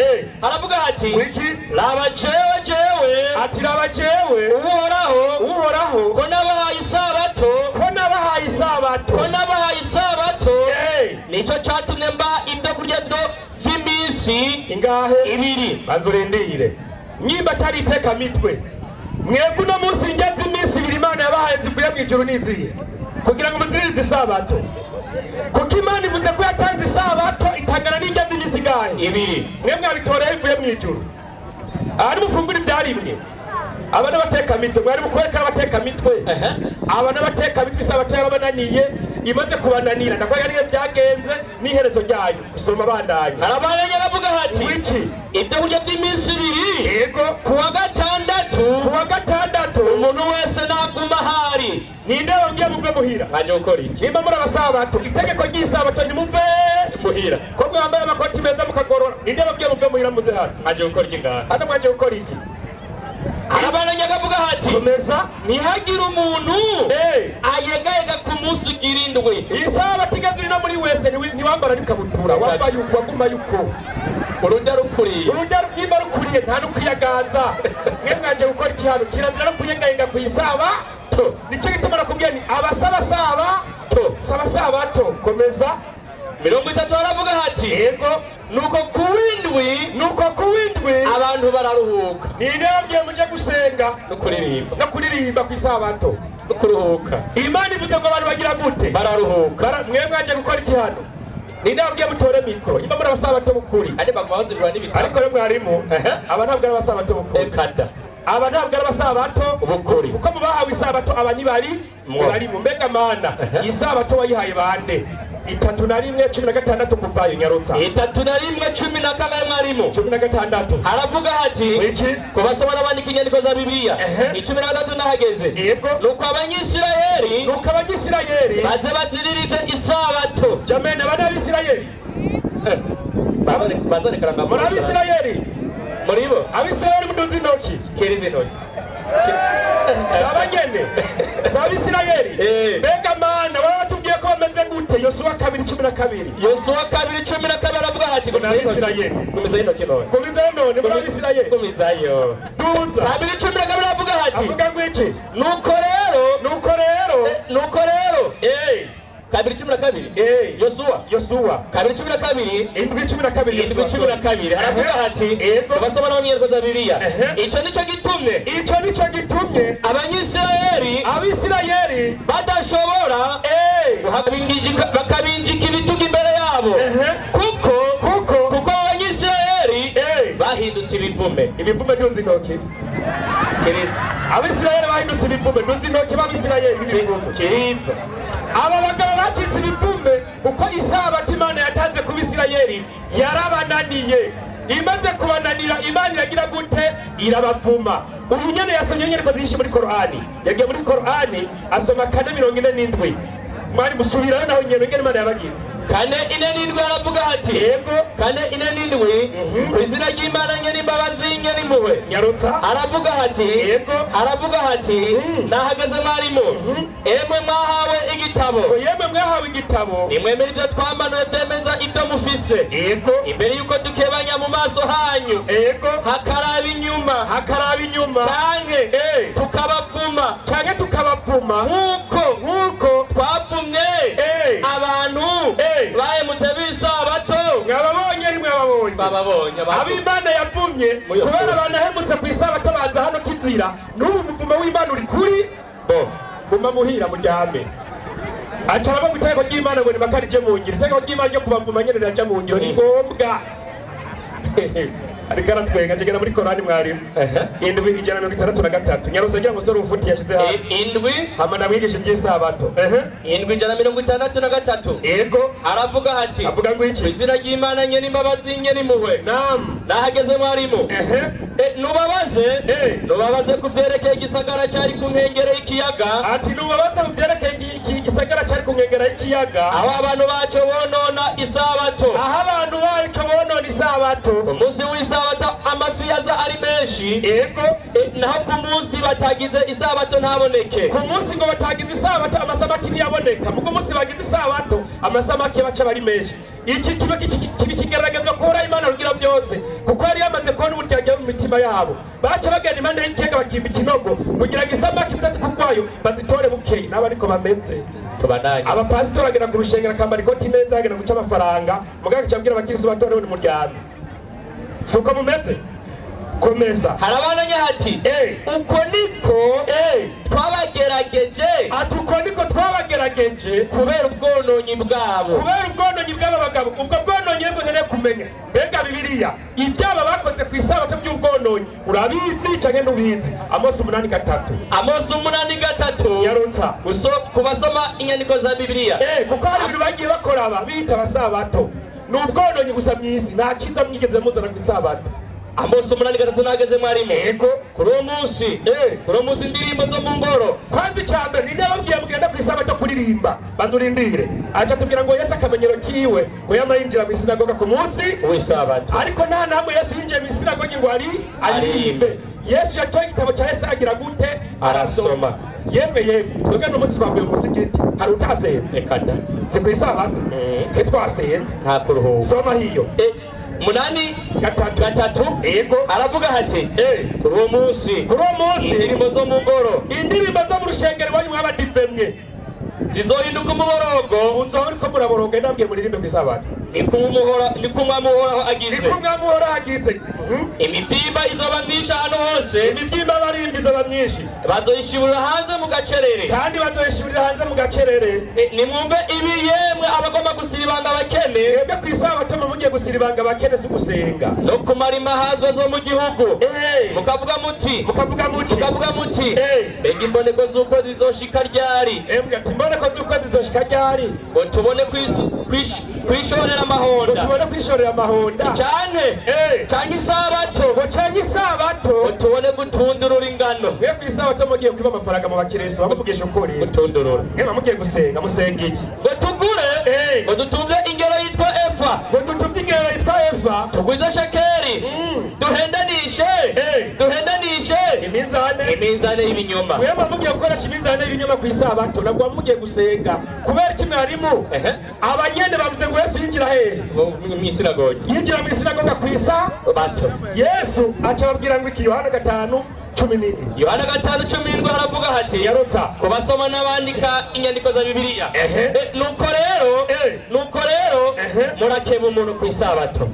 H: Aravuga ati
G: wiki
H: raba jewe,
G: ati raba jewe Uhoraho,
H: ko nabahaye isabato,
G: ko nabahaye isabato,
H: ko nabahaye isabato. Nicyo cyatumye mba ibyo kurya by'iminsi
G: ingahe?
H: Ibiri.
G: Banza urindire nyimba atari iteka mitwe. Mwebwe uno munsi ingenzi iminsi ibiri Imana yabahaye zivuye mu ijuru n'izihe kugira ngo muziririze isabato? Kuko Imana ivuze ko yatanze isabato itangana n'ingenzi iminsi ingahe?
H: Ibiri.
G: Mwe mwabitoreye bivuye mu ijuru. Aha nimufungura ibyarimwe. Aba n'abatekamitwe, mwari mukwereka abatekamitwe. Aba n'abatekamitwe isabato yarabananiye, imaze kubananira ndakwereka niyo byagenze n'iherezo ryayo. Gusoma bandanye.
H: Arabarenya aravuga ati
G: wiki
H: ibyo kurya by'iminsi ibiri,
G: yego,
H: kuwa gatandatu,
G: kuwa gatandatu
H: umuntu wese naguma ahari.
G: Ninde babwiye muve muhira?
H: Mwaje gukora iki?
G: Nimba muri abasabato, itegeko ry'isabato ntimuve
H: muhira.
G: Ko mwambaye amakoti meza mukagorora, ninde babwiye muve muhira muze hano?
H: Mwaje gukora iki ngaha?
G: Hano mwaje gukora iki?
H: Arabarenya akavuga ati
G: komeza,
H: ntihagire umuntu ayegayega ku munsi ugira indwi.
G: Isabato igeze uri no muri wese ntiwambara n'ikabutura, wambaye uko waguma yuko
H: urujya rukuriye,
G: urujya rwimba rukuriye, nta n'ukwiyaganza. Mwe mwaje gukora iki hano? Kirazira no kunyegayega ku isabato. Nicyo gituma nakubwiye nti abasaba sabato, saba sabato. Komeza.
H: 30 aravuga ati
G: yego,
H: nuko kuwindwi,
G: nuko kuwindwi
H: abantu bararuhuka.
G: Ninde yabwiye muje gusenga
H: no kuririmba,
G: no kuririmba ku isabato
H: no kuruhuka?
G: Imana ivuze ngo abantu bagira gute?
H: Bararuhuka.
G: Mwe mwaje gukora iki hano? Ninde yabwiye mutore mikoro? Imba muri abasabato bukuri.
H: Ane bagwa n'ibitabo.
G: Ariko rero mwarimu, aba ntabwo ari abasabato bukuri.
H: Ekada.
G: Aba ntabwo ari abasabato
H: bukuri.
G: Kuko mu bahawe isabato aba nibari bari mu mbega mana. Isabato wayihaye bande? 31 16 kuvayo nyarutsa.
H: 31 12 mwarimu.
G: 16.
H: Aravuga ati
G: wiki
H: kubasoma n'abandika inyandiko za Bibiliya. 13 nahageze.
G: Yego.
H: Nuko Abanyisirayeli,
G: nuko Abanyisirayeli
H: baze baziririze isabato.
G: Jamene bana Abisirayeli.
H: Bazane karanga.
G: Muri Abisirayeli.
H: Muri bo
G: Abisirayeli muduze intoki.
H: Kirize intoki.
G: Sabanyene. Sabisirayeli. Mbega mana baba batubwiye ko bameze gute? Yosuwa 2:12.
H: Yosuwa 2:12 aravuga ati
G: muri Abisirayeli.
H: Gumizayo intoki none.
G: Gumizayo none muri Abisirayeli.
H: Gumizayo.
G: Duza.
H: 2:12 aravuga ati
G: avuga ngo iki?
H: Nuko rero,
G: nuko rero,
H: nuko rero. 2:12. Yosuwa.
G: Yosuwa
H: 2:12.
G: 7:12.
H: 7:12 aravuga ati
G: yego,
H: basoma n'abanyarwanda za Bibiliya. Icyo nicyo gitumye,
G: icyo nicyo gitumye
H: Abanyisirayeli,
G: Abisirayeli
H: badashobora bakabinjika ibitugu imbere yabo, kuko kuko Abanyisirayeli bahindutse ibivume.
G: Ibivume byunze intoki.
H: Kiriza.
G: Abisirayeli bahindutse ibivume, byunze intoki b'Abisirayeli b'ibivume.
H: Kiriza.
G: Aba bagabo bacitse ibivume kuko isabato Imana yatanze ku Bisirayeli yarabananiye. Imaze kubananira Imana iragira gute? Irabavuma. Ubu nyene yasomye inyandiko zinshi muri Korani. Yagiye muri Korani asoma 4:47. Mwari musubirayo naho nyene ngene Imana yabagize.
H: 4:47 aravuga ati
G: yego,
H: 4:47 ku izina ry'Imana nyene imbabazi nyene impuhwe.
G: Nyarutsa.
H: Aravuga ati
G: yego,
H: aravuga ati nahageze mwarimu, emwe mwahawe igitabo,
G: yemwe mwahawe igitabo,
H: nimwemere ibyo twambanuye byemeza ibyo mufise,
G: yego,
H: imbere yuko dukebanya mu maso hanyu,
G: yego,
H: hakaraba inyuma,
G: hakaraba inyuma,
H: canke tukabavuma,
G: canke tukabavuma, nkuko
H: twavumye abantu bahemutse b'isabato.
G: Mwababonye ari mwababonye,
H: bababonye
G: ab'Imana yavumye kubera banahemutse ku isabato baza hano kizira. N'ubu umuvumo w'Imana uri kuri bo. Guma muhira muryame. Acara mu itegeko ry'Imana ngo nibakarije mu ngiro. Itegeko ry'Imana ryo kubavuma nyene riraja mu ngiro, ni ngombwa. Ariko aratwenga kigera muri Korani mwarimu. 7:63. Nyaruza agira ngo sore ufuti yashize hano.
H: 7
G: hama ndamwigisha iby'isabato.
H: 7:63.
G: Yego.
H: Aravuga ati
G: avuga ngo iki?
H: Izina ry'Imana nyene imbabazi nyene impuhwe.
G: Naam.
H: Nahageze mwarimu. Nubabaze nubabaze ku vyerekeye igisagara cyari ku nkengero y'ikiyaga.
G: Ati nubabaze ku vyerekeye igisagara gisagara cari ku nkengera y'ikiyaga,
H: aho abantu baco bonona isabato,
G: aho abantu baco bonona isabato.
H: Ku munsi w'isabato amafi yaza ari menshi,
G: yego,
H: naho ku munsi batagize isabato ntaboneke.
G: Ku munsi ngo batagize isabato amasamaki ntiyaboneka, mugo munsi bagize isabato amasamaki baca bari menshi. Iki kiba kigaragaza ko Uhoraho Imana rugira byose, kuko yari yamaze kubona uburyarya mu mitima yabo. Baca bagenda impande y'ikiyaga bakimba ikinogo kugira ngo isamaki zize kugwayo bazitore bukeye. Nabo ariko bameze.
H: Tubandanye.
G: Abapasitori agenda ku rushengero akambara ikoti neza, agenda guca amafaranga, mugabo agaca abwira abakirisu bato ni muryame. Si uko mumeze? Komeza.
H: Harabandanya hati uko niko twabagerageje,
G: ati uko niko twabagerageje
H: kubera ubwononyi bwabo,
G: kubera ubwononyi bw'aba bagabo. Ubwo bwononyi nibwo nkeneye kumenya. Mbega Bibiliya ibyaba bakoze ku isabato by'ubwononyi urabizi canke ntubizi? Amosi 8:3.
H: Amosi 8:3
G: yarutsa
H: kubasoma inyandiko za Bibiliya.
G: Kuko hari ibintu bagiye bakora aba bita abasabato, ni ubwononyi gusa mw'isi, nta ciza mwigeze muzana ku isabato.
H: Amosi 8:3 nageze mwarimu.
G: Yego.
H: Kuri uwo munsi, kuri uwo munsi indirimbo zo mu ngoro.
G: Kwanza icya mbere ni nababwiye mugenda ku isabato kuririmba, banzurindire. Aca tubwira ngo Yesu akamenyero kiwe ngo yama yinjira mu isinagoga ku munsi
H: w'isabato,
G: ariko nta namwe Yesu yinjiye mu isinagogi ngo ari aririmbe. Yesu yatoye igitabo cya Yesu agira gute?
H: Arasoma.
G: Yemwe yemwe twebwe n'umunsi twambaye umusigiti, hari utasenze?
H: Reka da.
G: Si ku isabato twe twasenze,
H: nta kuruhuka.
G: Soma hiyo.
H: 8:3.
G: Yego.
H: Aravuga ati kuri uwo munsi,
G: kuri uwo munsi
H: indirimbo zo mu ngoro,
G: indirimbo zo mu rushengero iwanyu mw'abadivemwe
H: zizohinduka umuborogo.
G: Uzoba uriko muraboroga, ndabwiye muririmbe ku isabato.
H: Niko umwami Uhoraho agize,
G: niko umwami Uhoraho agize.
H: Imibyimba izoba myinshi ahantu hose,
G: imibyimba abaririmbyi izoba myinshi,
H: bazoyishiburira hanze mu gacerere,
G: kandi bazoyishiburira hanze mu gacerere.
H: Nimwumve ibi yemwe abagomba gusiribanga abakene,
G: mwebwe ku isabato mugiye gusiribanga abakene si ugusenga,
H: no kumara imahazwa zo mu gihugu. Mukavuga muti,
G: mukavuga muti,
H: mukavuga muti, mbega imboneko z'uko zizoshika ryari?
G: Ati imboneko z'uko zizoshika ryari?
H: Ngo tubone kwishorera amahonda,
G: tubone kwishorera amahonda,
H: canke canke isabato,
G: ngo canke isabato,
H: ngo tubone gutundurura ingano.
G: Mwe ku isabato mugiye kwiba amafaranga mu bakirisu, bamuvugisha ukuri,
H: gutundurura.
G: Mwe mugiye gusenga, musenga iki?
H: Ngo tugure, ngo dutunze ingero yitwa Efa,
G: ngo dutunze ingero yitwa Efa,
H: tugwize shekeli, duhendanishe, duhendanishe
G: iminzane,
H: iminzane y'ibinyoma.
G: Mwe mugiye gukoresha iminzane y'ibinyoma ku isabato, nabwo mugiye gusenga. Kubera iki mwarimu? Abanyene bavuze ngo Yesu yinjira hehe?
H: Mu isinagogi.
G: Yinjira mu isinagoga ku isabato. Yesu aca ababwira ngo iki? Yohana 5:17.
H: Yohana 5:17 haravuga hati
G: yarutsa
H: kubasoma n'abandika inyandiko za Bibiliya. Nuko rero, nuko rero murakeba umuntu ku isabato.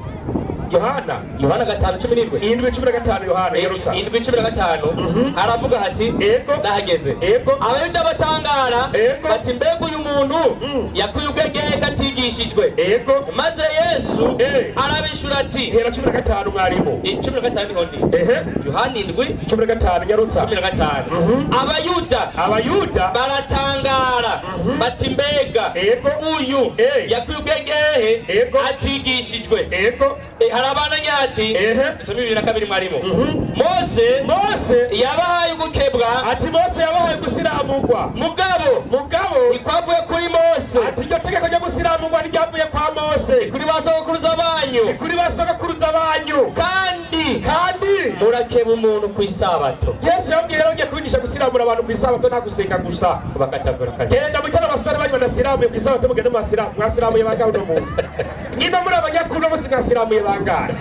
G: Yohana
H: 5:17.
G: 7:15 Yohana yarutsa
H: 7:15 haravuga hati
G: yego
H: ndahageze.
G: Yego.
H: Abayuda batangara bati mbega uyu muntu yakuye ubwenge atigishijwe?
G: Yego.
H: Maze Yesu arabishura ati
G: hera 15 mwarimu.
H: 15 niho ndi. Yohana
G: 7:15 yarutsa
H: 15. Abayuda baratangara bati mbega uyu yakuye ubwenge atigishijwe?
G: Yego.
H: Harabandanya ati soma 22 mwarimu. Mose yabahaye ugukebwa,
G: ati Mose yabahaye gusiramurwa,
H: mugabo ikwavuye kuri Mose,
G: ati iryo tegeko ryo gusiramurwa ntiryavuye kwa Mose,
H: kuri ba sogokuruza banyu,
G: kuri ba sogokuruza banyu.
H: Kandi murakeba umuntu ku isabato.
G: Yesu yabwiye rero ngiye kubigisha gusiramura abantu ku isabato, nta gusenga gusa.
H: Bakatagura kabisa.
G: Genda mutara abasore banyu banasiramuye ku isabato, mugende mwasiramu, mwasiramuye bangahe uno munsi? Niba muri abanyakuru uno munsi mwasiramuye bangahe?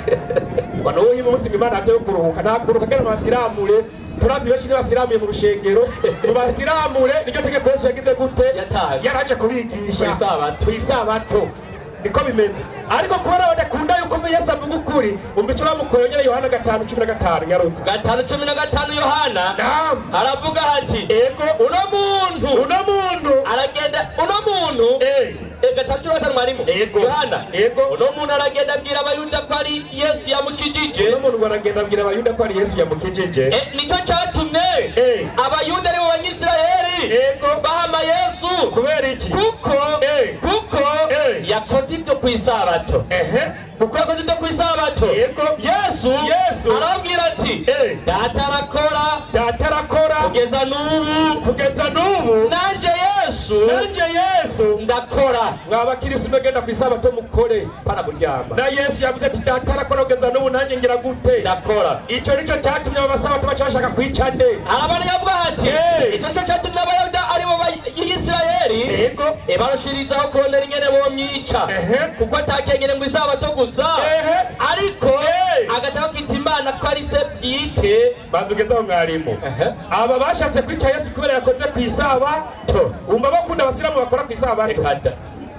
G: Ngo uyu munsi Imana ate yo kuruhuka, nta kuruhuka kera mwasiramure. Turazi benshi ntibasiramuye mu rushengero, mubasiramure. Niryo tegeko Yesu yagize gute? Yaraje kubigisha ku isabato. Niko bimeze. Ariko kubera badakunda yuko Yesu avuga ukuri, umva icyo bamukoreye nyine. Yohana 5:15 yarutsa
H: 5:15 Yohana aravuga ati
G: ego
H: uno muntu aragenda, uno muntu 5:15 mwarimu. Yohana
G: ego
H: uno muntu aragenda abwira abayuda ko ari Yesu yamukijije.
G: Uno muntu aragenda abwira abayuda ko ari Yesu yamukijije.
H: Nicyo cyatumye abayuda ari bo Banyisiraheli bahama Yesu.
G: Kubera iki?
H: Kuko yakoze ibyo ku isabato. Kuko yakoze ibyo ku isabato. Yesu arabwira ati data arakora,
G: data arakora
H: kugeza n'ubu,
G: nanjye
H: Yesu
G: Yesu, nanje Yesu
H: ndakora.
G: Mwabakirisu megenda kwisabato mukore
H: pana kuryama.
G: Na Yesu yavuze ati data arakora kugeza n'ubu nanjye ngira gute?
H: Ndakora.
G: Icyo nicyo cyatumye abasabato bashaka kwica nde?
H: Arabana yavuga ati icyo nicyo cyatumye abayuda aribo bayisirayeli
G: yego
H: barushirizaho kurondera ingene bomwica, kuko atakengene ngo isabato gusa, ariko agataka kwita Imana ko ari se bwite.
G: Banza mwarimu, aba bashatse kwica Yesu kubera yakoze ku isabato. Umva bakunda abasilamu bakora ku isabato.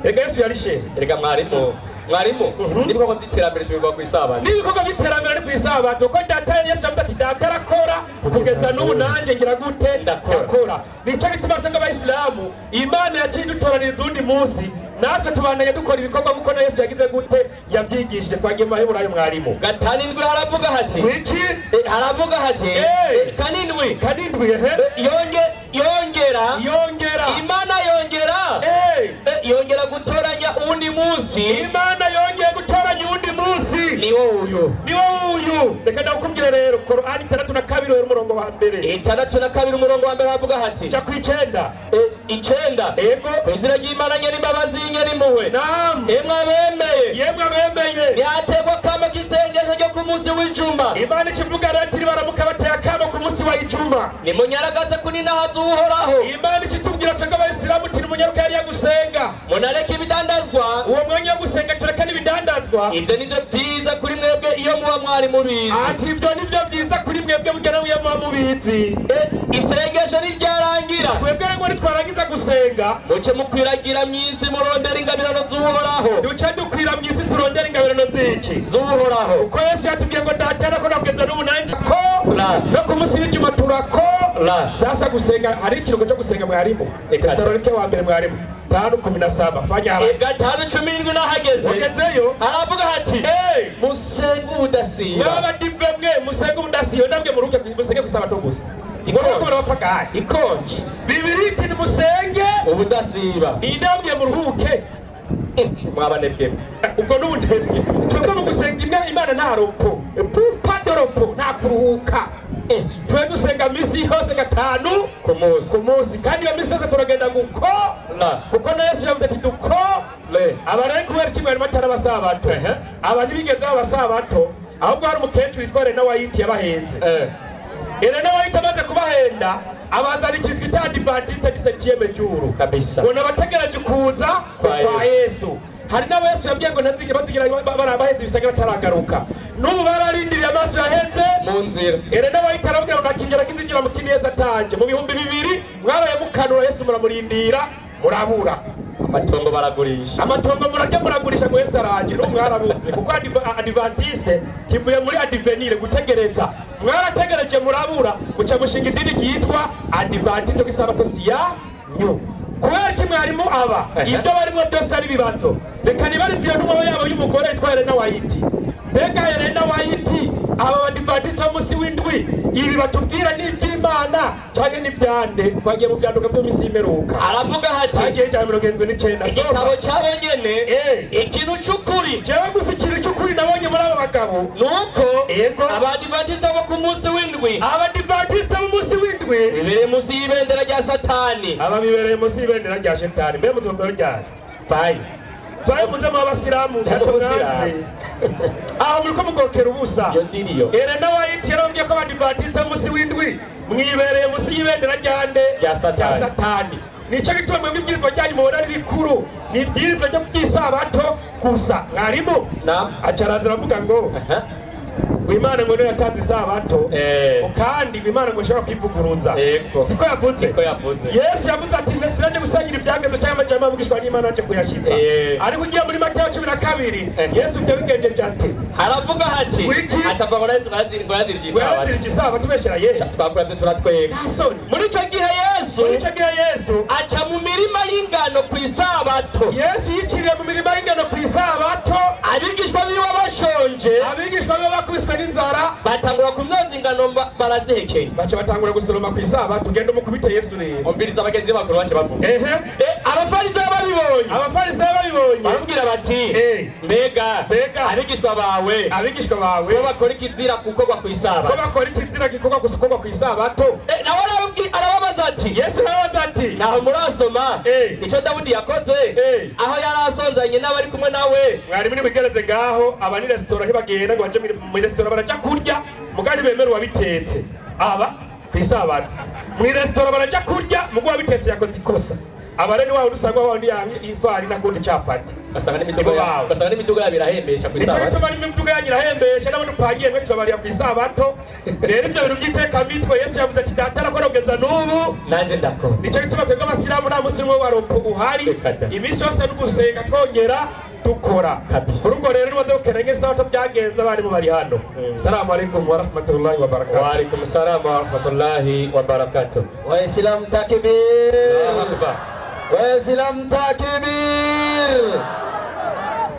G: Ega Yesu yarishe.
H: Erega mwarimu, mwarimu, n'ibikorwa by'iterambere tubikora ku isabato.
G: N'ibikorwa by'iterambere ni ku isabato. Ko data Yesu yavuze ati data arakora kugeza n'ubu nanjye ngira gute? Ndakora. Nicyo gituma twebwe abayisilamu Imana yaciye idutoraniriza uwundi munsi, natwe tubandanya dukora ibikorwa kuko na Yesu yagize gute? Yabyigishije. Twagiye mu Baheburayo mwarimu.
H: 7 haravuga hati
G: wiki
H: haravuga hati 7 yongera Imana yongera yongera gutoranya uwundi munsi.
G: Imana yongeye gutoranya uwundi munsi
H: niwo uyu,
G: niwo uyu. Reka ndakubwira rero Korani 62 umurongo wa mbere.
H: 62 umurongo wa mbere havuga hati
G: ja ku 9
H: 9
G: yego
H: ku izina ry'Imana nyir'imbabazi nyir'impuhwe.
G: Naam.
H: Yemwe abemeye,
G: yemwe abemeye
H: ntihategwa akamo k'isengesho ryo ku munsi w'ijuma.
G: Imana ikivuga rero ati baramuka bateye akamo ku munsi wa ijuma,
H: nimunyaragase kuninahaza Uhoraho.
G: Imana ikitubwira twebwe abayisilamu uti nimunyaruke hariya gusenga,
H: munareke ibidandazwa.
G: Uwo mwanya wo gusenga tureke n'ibidandazwa.
H: Ibyo nivyo vyiza kuri mwebwe iyo muba mwari mubizi.
G: Ati ibyo nivyo vyiza kuri mwebwe mugera iyo muba mubizi.
H: Isengesho niryarangira,
G: twebwe rero nitwarangiza gusenga
H: muce mukwiragira mw'isi murondera ingabirano z'Uhoraho.
G: Duce dukwira mw'isi turondera ingabirano z'iki?
H: Z'Uhoraho.
G: Uko Yesu yatubwiye ngo data arakora kugeza n'ubu nanjye ko no ku munsi w'ijuma turakora. Sasa gusenga hari ikiruhuko cyo gusenga mwarimu. Tesalonike wa mbere mwarimu 5:17 fanya haraka.
H: 5:17 nahageze.
G: Ugezeyo
H: haravuga hati musenge ubudasiba.
G: N'abadive mwe musenge ubudasiba, ndabwe muruke musenge kusabato gusa.
H: Ikonje
G: Bibiri iti nimusenge
H: ubudasiba.
G: Nindabwiye muruhuke
H: mwabanebwe.
G: Ubwo n'ubunebwe. Twebwe mu gusenga Imana nta ropo, padoropo, nta kuruhuka. Twe dusenga misi yose 5
H: ku munsi,
G: ku munsi, kandi iyo misi yose turagenda gukora, kuko na Yesu yavuze ati dukore. Abareko kubera kimwe barimo atari abasabato, aba ntibigeze abasabato, ahubwo hari umukecuru witwa Elena White yabahenze. Elena White amaze kubahenda abazana ikintu twita Adventiste du septième jour
H: kabisa,
G: ngo nabategereje kuza kwa Yesu. Hari n'abo Yesu yabwiye ngo ntazigera bazigira barabahenze ibisaga bataragaruka, n'ubu bararindiriye amaso yaheze
H: mu nzira.
G: Elena White arababwira ngo ntakinjira kinzinjira mu kindi Yesu atanje. Mu 2000 mwaraye mukanura Yesu muramurindira murabura.
H: Amatongo baragurisha,
G: amatongo murarya muragurisha ngo Yesu araje. N'ubu mwarabuze, kuko Adventiste kivuye muri advenire, gutegereza. Mwarategereje murabura, muca mushinga idini ryitwa Adventiste kw'isabato si yanyu. Kubera iki mwarimu aba ibyo barimo byose ari ibibazo? Reka nibarize iyo ntumwa yabo y'umugore yitwa Elena White. Mbega Elena White, aba Badiventiste b'umunsi w'indwi ibi batubwira ni iby'Imana cyangwa ni ibyande? Twagiye mu byanduka byo misi y'imperuka.
H: Aravuga hati
G: agiye cyane 79
H: igitabo cyabo nyene ikintu cy'ukuri.
G: Jewe gusa ikintu cy'ukuri nabonye muri aba bagabo
H: nuko
G: Abadiventiste
H: bo ku munsi w'indwi,
G: Abadiventiste b'umunsi w'indwi
H: bibereye munsi y'ibendera rya Satani.
G: Aba bibereye munsi y'ibendera rya Shetani. Mbe muzo ryari
H: bayi
G: bayi muze mu abasilamu aho muriko mugokera ubusa. Elena White yarambwiye ko Abadiventiste b'umunsi w'indwi mwibereye munsi y'ibendera ryande
H: rya
G: Satani. Nicyo gituma mwebwe ibwirizwa ryanyu mubona ari bikuru, ni ibwirizwa ryo kw'isabato gusa. Mwarimu aca araza aravuga ngo Imana ngo niyo yatanze isabato, kandi Imana ngo ishobora kwivuguruza. Siko yavuze?
H: Siko yavuze.
G: Yesu yavuze ati sinaje gusangira ibyagezo cyangwa amajambo avugishwa n'Imana nje kuyashitsa. Ariko ugiye muri Mateyo 12 Yesu ibyo bigenjeje ati
H: haravuga hati aca avuga ngo Yesu ngo yazirije isabato,
G: yazirije isabato tubeshera Yesu.
H: Twakora turatwega. Muri icyo gihe Yesu,
G: muri icyo gihe Yesu
H: aca mu mirima y'ingano ku isabato.
G: Yesu yiciriye mu mirima y'ingano ku isabato,
H: abigishwa biwe bashonje,
G: abigishwa biwe bakubiswe n'inzara,
H: batangura kumyonza ingano barazihekenya,
G: baca batangura gusoroma ku isabato. Ugenda umukubite Yesu rero.
H: Umbiriza abagenzi bakuru bace bavuga. Abafarisayo babibonye,
G: abafarisayo babibonye
H: baramubwira bati mbega abigishwa bawe,
G: abigishwa bawe
H: ko bakora ikizira gukorwa ku isabato,
G: ko bakora ikizira gikorwa gukorwa ku isabato.
H: Nawe arababaza ati,
G: Yesu arababaza ati
H: Naho murasoma ico Dawudi yakoze aho yarasonzanye n'abari kumwe nawe.
G: Mwarimu nibigereze ngaho aba ni restaurant ntibagenda ngo baje muri restaurant baraja kurya mugari bemera wabitetse aba kwisabato muri restaurant baraja kurya mugo wabitetse yakoze ikosa. Abareni wao usanga wao ndi ifari nakundi chapati
H: basanga n'imiduga yawe basanga n'imiduga yabo irahembesha
G: kwisabato. Nico gituma n'imiduga yanyu irahembesha n'abo dupangiye mwe tubabariya kwisabato. Rero ibyo bintu by'iteka mitwe Yesu yavuze ati data arakora kugeza n'ubu
H: nanje ndakora.
G: Nico gituma twebwe abasilamu nta munsi n'umwe wa ropo uhari, iminsi yose n'ugusenga twongera dukora
H: kabisa.
G: Urubwo rero nibaze gukeneye isabato byagenze abarimu bari hano. Assalamu alaikum wa rahmatullahi wa barakatuh.
H: Wa alaikum salam wa rahmatullahi wa barakatuh.
F: Wa islam takbir.
H: Allahu akbar.
F: Waislamu takbir.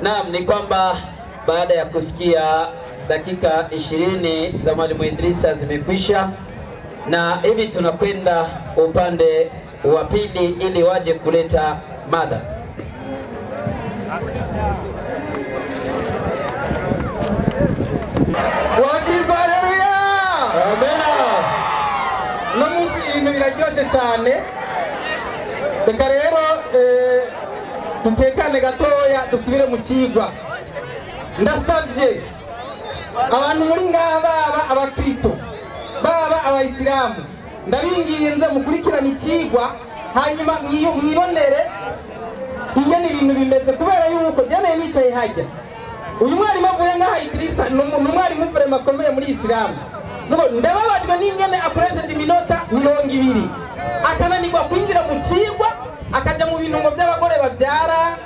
F: Naam, ni kwamba baada ya kusikia dakika 20 za Mwalimu Idrisa zimekwisha, na hivi tunakwenda upande wa pili ili waje kuleta mada.
D: Wakristo haleluya.
H: Amena.
D: No munsi ibintu biraryoshe cyane. Reka rero dutekane gatoya dusubire mu kigwa. Ndasabye abantu muri ngaha baba abakristo baba abayisilamu, ndabinginze mukurikirane ikigwa hanyuma mwibonere ingene ibintu bimeze, kubera yuko jyanaye nicaye hajya uyu mwarimu avuye ngaha Idrisa ni umwarimu vrema akomeye muri isilamu. Ndababajwe n'ingene akoresheje iminota 20 akananirwa kwinjira mu kigwa, akaja mu bintu ngo by'abagore bavyara,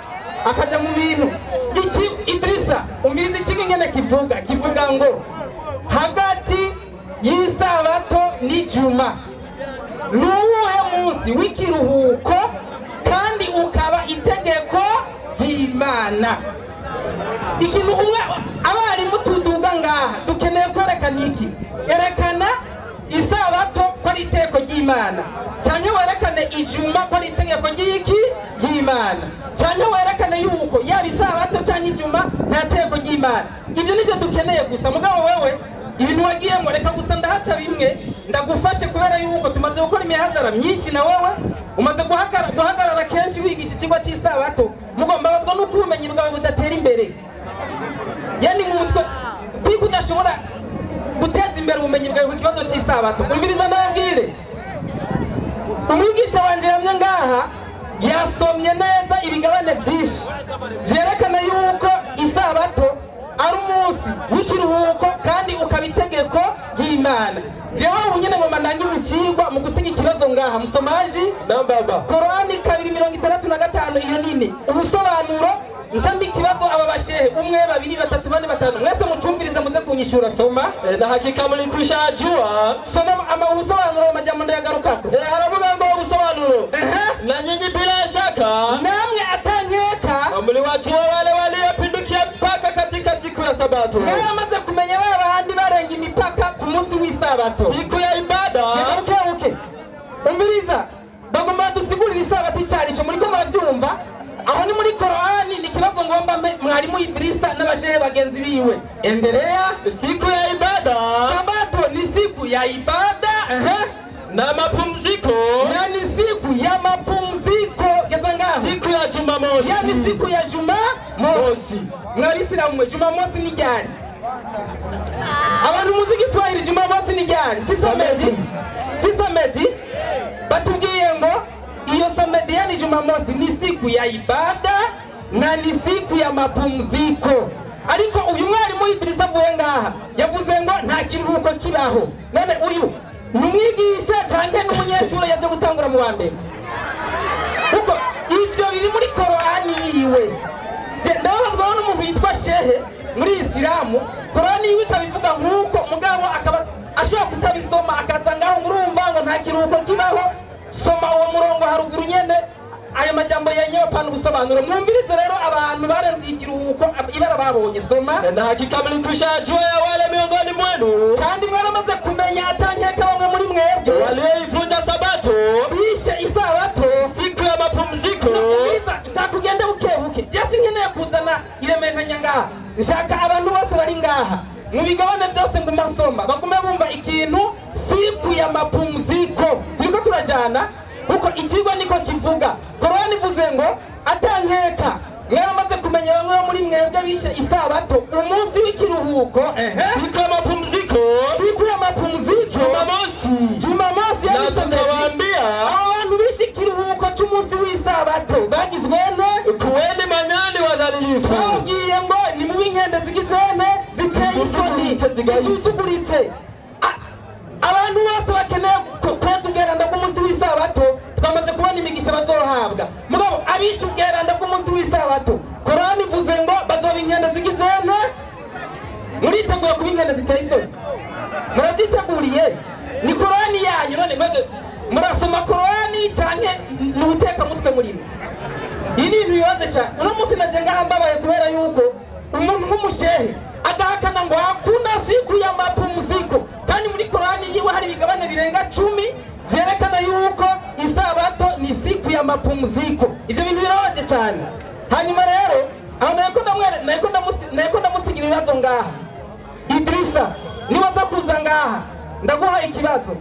D: akaja mu bintu iki. Idrisa umbizi kimwe ingene kivuga ngo hagati y'isabato n'ijuma nuwuhe munsi w'ikiruhuko kandi ukaba itegeko ry'Imana. Ikintu umwe abarimu tuduga ngaha dukeneye kwerekana iki? Erekana isabato ko ari itegeko ry'Imana, cyane werekane ijuma ko ari itegeko ry'iki ry'Imana, cyane werekane yuko yaba isabato cyangwa ijuma nta tegeko ry'Imana. Ibyo nibyo dukeneye gusa. Mugabo wewe ibintu wagiyemo reka gusa ndahaca bimwe ndagufashe, kubera yuko tumaze gukora imihazara myinshi na wewe umaze guhagarara kenshi wigisha ikigo cy'isabato. Mugomba bazwa nuko ubumenyi bwawe budatera imbere, yani mu mutwe kwiko udashobora guteza imbere ubumenyi bwawe ku kibazo cy'isabato. Umviriza ndababwire, umwigisha wanje yamye ngaha yasomye neza ibigabane byinshi byerekana yuko isabato ari umunsi w'ikiruhuko kandi ukaba itegeko ry'Imana. Jewe ubu nyene ngoma ndangiza ikigwa mu gusiga ikibazo ngaha musomaji Korani 2:65 iyo nini ubusobanuro ncambi ikibazo aba bashehe 1 2 3 4 5 mwese mucumviriza muze kunyishura. Soma
H: na hakika mlikwisha jua.
D: Soma ama ubusobanuro amajambo ndayagarukako.
H: Haravuga ngo ubusobanuro na nyinyi bila shaka
D: namwe atankeka
H: mliwachua wale waliopindukia mpaka katika siku ya sabato.
D: Mwaramaze kumenya babandi barenga imipaka ku munsi w'isabato,
H: siku ya ibada.
D: Uke umviriza bagomba dusigurira isabato icyarico muriko muravyumva. Aho ni muri Korani, ni kibazo ngomba mwarimu Idrisa n'abashehe bagenzi biwe. Endelea.
H: Siku ya ibada,
D: sabato ni siku ya ibada
H: na mapumziko,
D: na ni siku ya mapumziko. Geza ngaho
H: siku ya Jumamosi,
D: yani siku ya Jumamosi. Mwabisilamu mwe Jumamosi ni ryari? Abantu muzi Kiswahili Jumamosi ni ryari? Si samedi? Si samedi? Batubwiye ngo iyo samedi yani Jumamosi ni siku ya ibada na ni siku ya mapumziko. Ariko uyu mwarimu Idrisa avuye ngaha yavuze ngo nta kiruhuko kibaho. None uyu ni umwigisha canke n'umunyeshuri yaje gutangura mu wa mbere? Kuko ivyo biri muri Korani yiwe. Ndababazwa n'umuntu yitwa shehe muri Isilamu, Korani yiwe ikabivuga nk'uko mugabo akaba ashobora kutabisoma akaza ngaho murumva ngo nta kiruhuko kibaho. Soma uwo murongo haruguru nyene ayo majambo yenyewe pana ubusobanuro. Mwumvirize rero abantu barenze ikiruhuko ibara babonye. Soma
H: na hakika mlikwisha jua ya wale miongoni mwenu,
D: kandi mwaramaze kumenya atankeka bamwe muri mwebwe
H: walioivunja sabato,
D: bishe isabato
H: siku ya mapumziko.
D: Nshaka ugende bukebuke, jesi nkeneye kuzana iremeranya ngaha. Nshaka abantu bose bari ngaha mu bigabane byose nguma nsoma bagume bumva ikintu siku ya mapumziko. Turiko turajana.
I: Kuko ikigwa niko kivuga. Korani ivuze ngo atankeka mwaramaze kumenya bamwe muri mwebwe bishe isabato umunsi w'ikiruhuko,
E: siku ya mapumziko,
I: siku ya mapumziko,
E: Jumamosi,
I: Jumamosi.
E: Na tukawaambia
I: abantu bishe ikiruhuko cy'umunsi w'isabato bagizwe ne
E: kuweni manyani wadhalilifu,
I: bababwiye ngo ni mubi inkende zigizene ziteye isoni zisuzuguritse. Abantu bose bakeneye kweza ubweranda bw'umunsi w'isabato twamaze kubona imigisha bazohabwa. Mugabo abishe ubweranda bw'umunsi w'isabato, Korani ivuze ngo bazoba inkende zigizene. Muriteguye kuba inkende ziteye isoni? Murabyiteguriye? Ni Korani yanyu none mwebwe murasoma Korani canke ni ubutekamutwe murimo? Iyi ni ibintu bibaze cyane. Uno munsi naje ngaha mbabaye kubera yuko umuntu nk'umushehe agahakana ngo hakuna siku ya mapumziko, kandi muri Korani yiwe hari ibigabane birenga 10 vyerekana yuko isabato ni siku ya mapumziko. Ivyo bintu birabaje cyane. Hanyuma rero aho nayeko ndamusigira ibibazo ngaha. Idrisa nibaza kuza ngaha ndaguha ikibazo.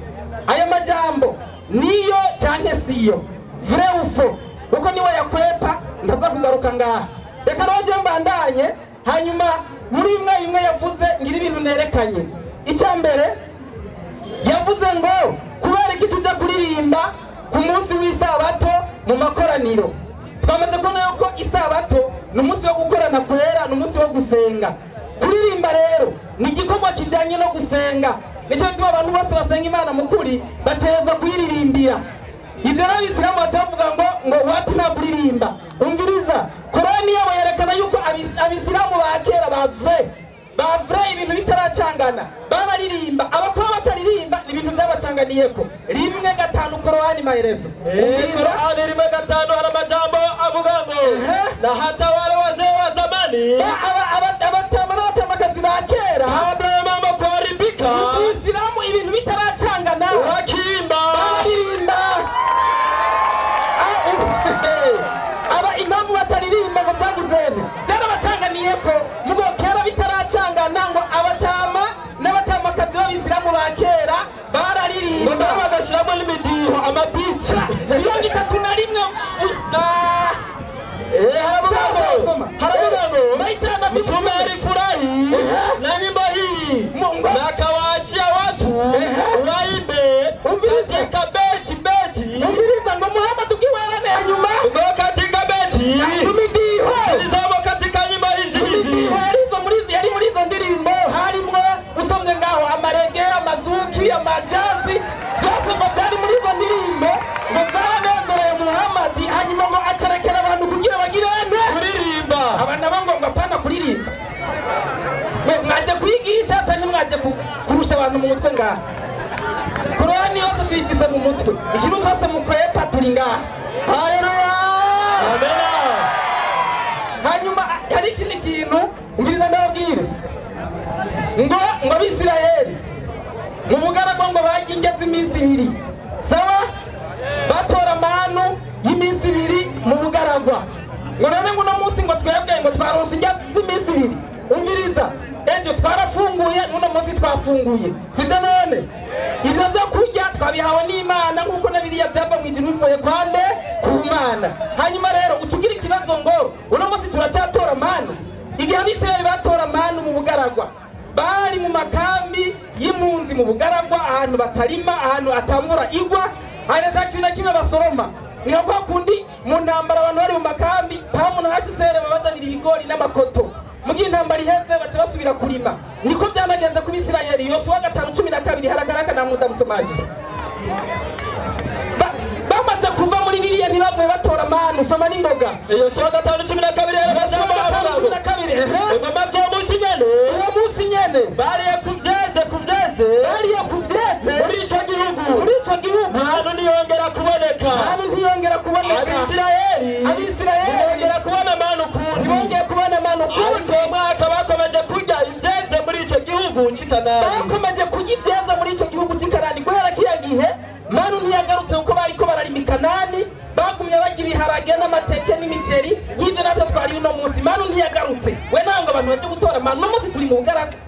I: Aya majambo niyo canke siyo? Vrai ou faux? Uko niwe yakwepa ndaza kugaruka ngaha. Reka roje mbandanye. Hanyuma muri bimwe yavuze ngira ibintu nerekanye. Icya mbere yavuze ngo kubera iki tujya kuririmba ku munsi w'isabato mu makoraniro. Twamaze kubona yuko isabato ni umunsi wo gukorana kwera, ni umunsi wo gusenga. Kuririmba rero ni igikorwa kijyanye no gusenga. Nicyo gituma abantu bose basenga Imana mu kuri bateza kuyiririmbira. Ibyo n'abisilamu bacavuga ngo wapi nta kuririmba. Umviriza, Korani yabo yerekana yuko abisilamu ba kera bavre ibintu bitaracangana bararirimba. Abakora bataririmba ni ibintu byabacanganiyeko. 1:5 Korani maherezo.
E: Korani 1:5 hari amajambo avuga ngo na hata wale wazee wa zamani,
I: abatama n'abatamakazi ba kera,
E: kabla ya mambo kuharibika,
I: Isilamu ibintu bitaracangana
E: wakiimba
I: bararirimba. Aba imamu bataririmba ngo byagizene byarabacanganiyeko. Mugo kera bitaracangana ngo abatama n'abatamakazi b'abisilamu ba kera bararirimba,
E: bagashiramo n'imidiho amabiti
I: 31.
E: Haravuga ngo Mtume alifurahi na nyimbo hii na akawaachia watu waimbe katika beti beti.
I: Umviriza ngo Muhammad ukiwerane nyuma
E: katika beti zilizomo katika nyimbo hizi hizi
I: yari muri izo ndirimbo harimwo usomye ngaho amarege, amazuki, amajazi, byose ngo byari muri izo ndirimbo ngo byaranezereye Muhammad. Hanyuma ngo acarekera abantu kugira bagirane
E: kuririmba.
I: Aba nabo ngo apana kuririmba. Mwaje kwigisha cyangwa mwaje kurusha abantu mu mutwe ngaha? Korani yose tuyifise mu mutwe. Ikintu cyose mukwepa turi ngaha. Haleluya,
E: amena.
I: Hanyuma hari ikindi kintu umviriza ndababwire ngo Abisirayeli mu bugaragwa ngo barya indya z'iminsi 2, sawa? Batora amanu y'iminsi 2 mu bugaragwa. Ngo none ngo uno munsi ngo twebwe ngo twaronse indya z'iminsi 2. Umviriza, ejo twarafunguye n'uno munsi twafunguye, sivyo? None ibyo byo kurya twabihawe n'Imana nk'uko na biriya byava mu ijuru bivuye kwande ku Mana. Hanyuma rero utugira ikibazo ngo uno munsi turacyatora manu. Igihe Abisirayeli batora manu mu bugaragwa, bari mu makambi y'impunzi mu bugaragwa, ahantu batarima, ahantu atamvura igwa, ahantu ata kintu na kimwe basoroma. Ni nka kwa kundi mu ntambara abantu bari mu makambi, pamu na HCR babazanira ibigori n'amakoto. Mu gihe intambara iheze baca basubira kurima. Niko byanagenze ku Bisirayeli. Yosuwa 5:12 haragaraka na muda musomaji. Bamaze kuva muri biriya ntibavuye batora manu. Soma n'ingoga.
E: Yosuwa 5:12 harabajambo avuga ngo maze uwo munsi nyene,
I: uwo munsi nyene
E: bariye ku vyeze
I: bariye ku vyeze
E: muri ico gihugu,
I: muri ico gihugu
E: manu ntiyongera kuboneka,
I: manu ntiyongera kuboneka.
E: Abisirayeli ntibongera kubona manu ukundi,
I: ntibongeye kubona manu ukundi.
E: Ariko uwo mwaka bakomeje kurya ivyeze muri ico gihugu c'i Kanani,
I: bakomeje kurya ivyeze muri ico gihugu c'i Kanani. Guhera kiya gihe manu ntiyagarutse kuko bariko bararima i Kanani, bagumye barya ibiharage n'amateke n'imiceri nk'ivyo natwe twari uno munsi. Manu ntiyagarutse. We ntabwo abantu baje gutora manu, uno munsi turi mu bugaragwa.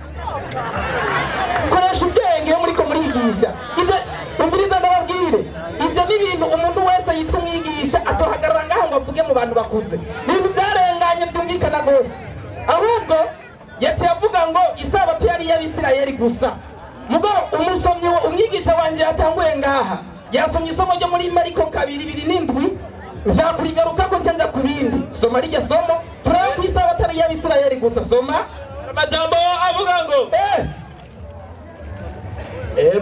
I: Koresha ubwenge iyo muriko murigisha. Ivyo umviriza ndababwire, ivyo ni ibintu umuntu wese mvuge mu bantu bakuze. Ibintu byarenganye byumvikana gose. Ahubwo yaciye avuga ngo isabato yari y'Abisirayeli gusa. Mugabo umusomyi umwigisha wanje yatanguye ngaha yasomye isomo ryo muri Mariko 2:27 nzakurigaruka ko ncenja ku bindi. Soma rijya somo turabe ku isabato yari y'Abisirayeli gusa. Soma
H: amajambo avuga ngo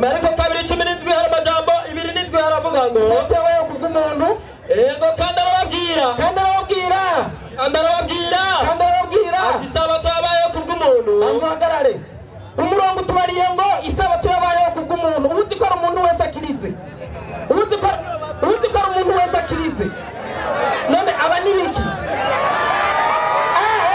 H: Mariko 2:17 hari amajambo 27 haravuga ngo
I: isabato yabayeho kubw'umuntu.
H: Ego kandi arababwira
I: kandi arababwira
H: kandi arababwira
I: kandi arababwira
H: ati isabato yabayeho kubw'umuntu.
I: Banzuhagarare. Umurongo utubariye ngo isabato yabayeho kubw'umuntu. Ubuzi ko ari umuntu wese akirize. Ubuzi ko ari umuntu wese akirize. None aba ni biki?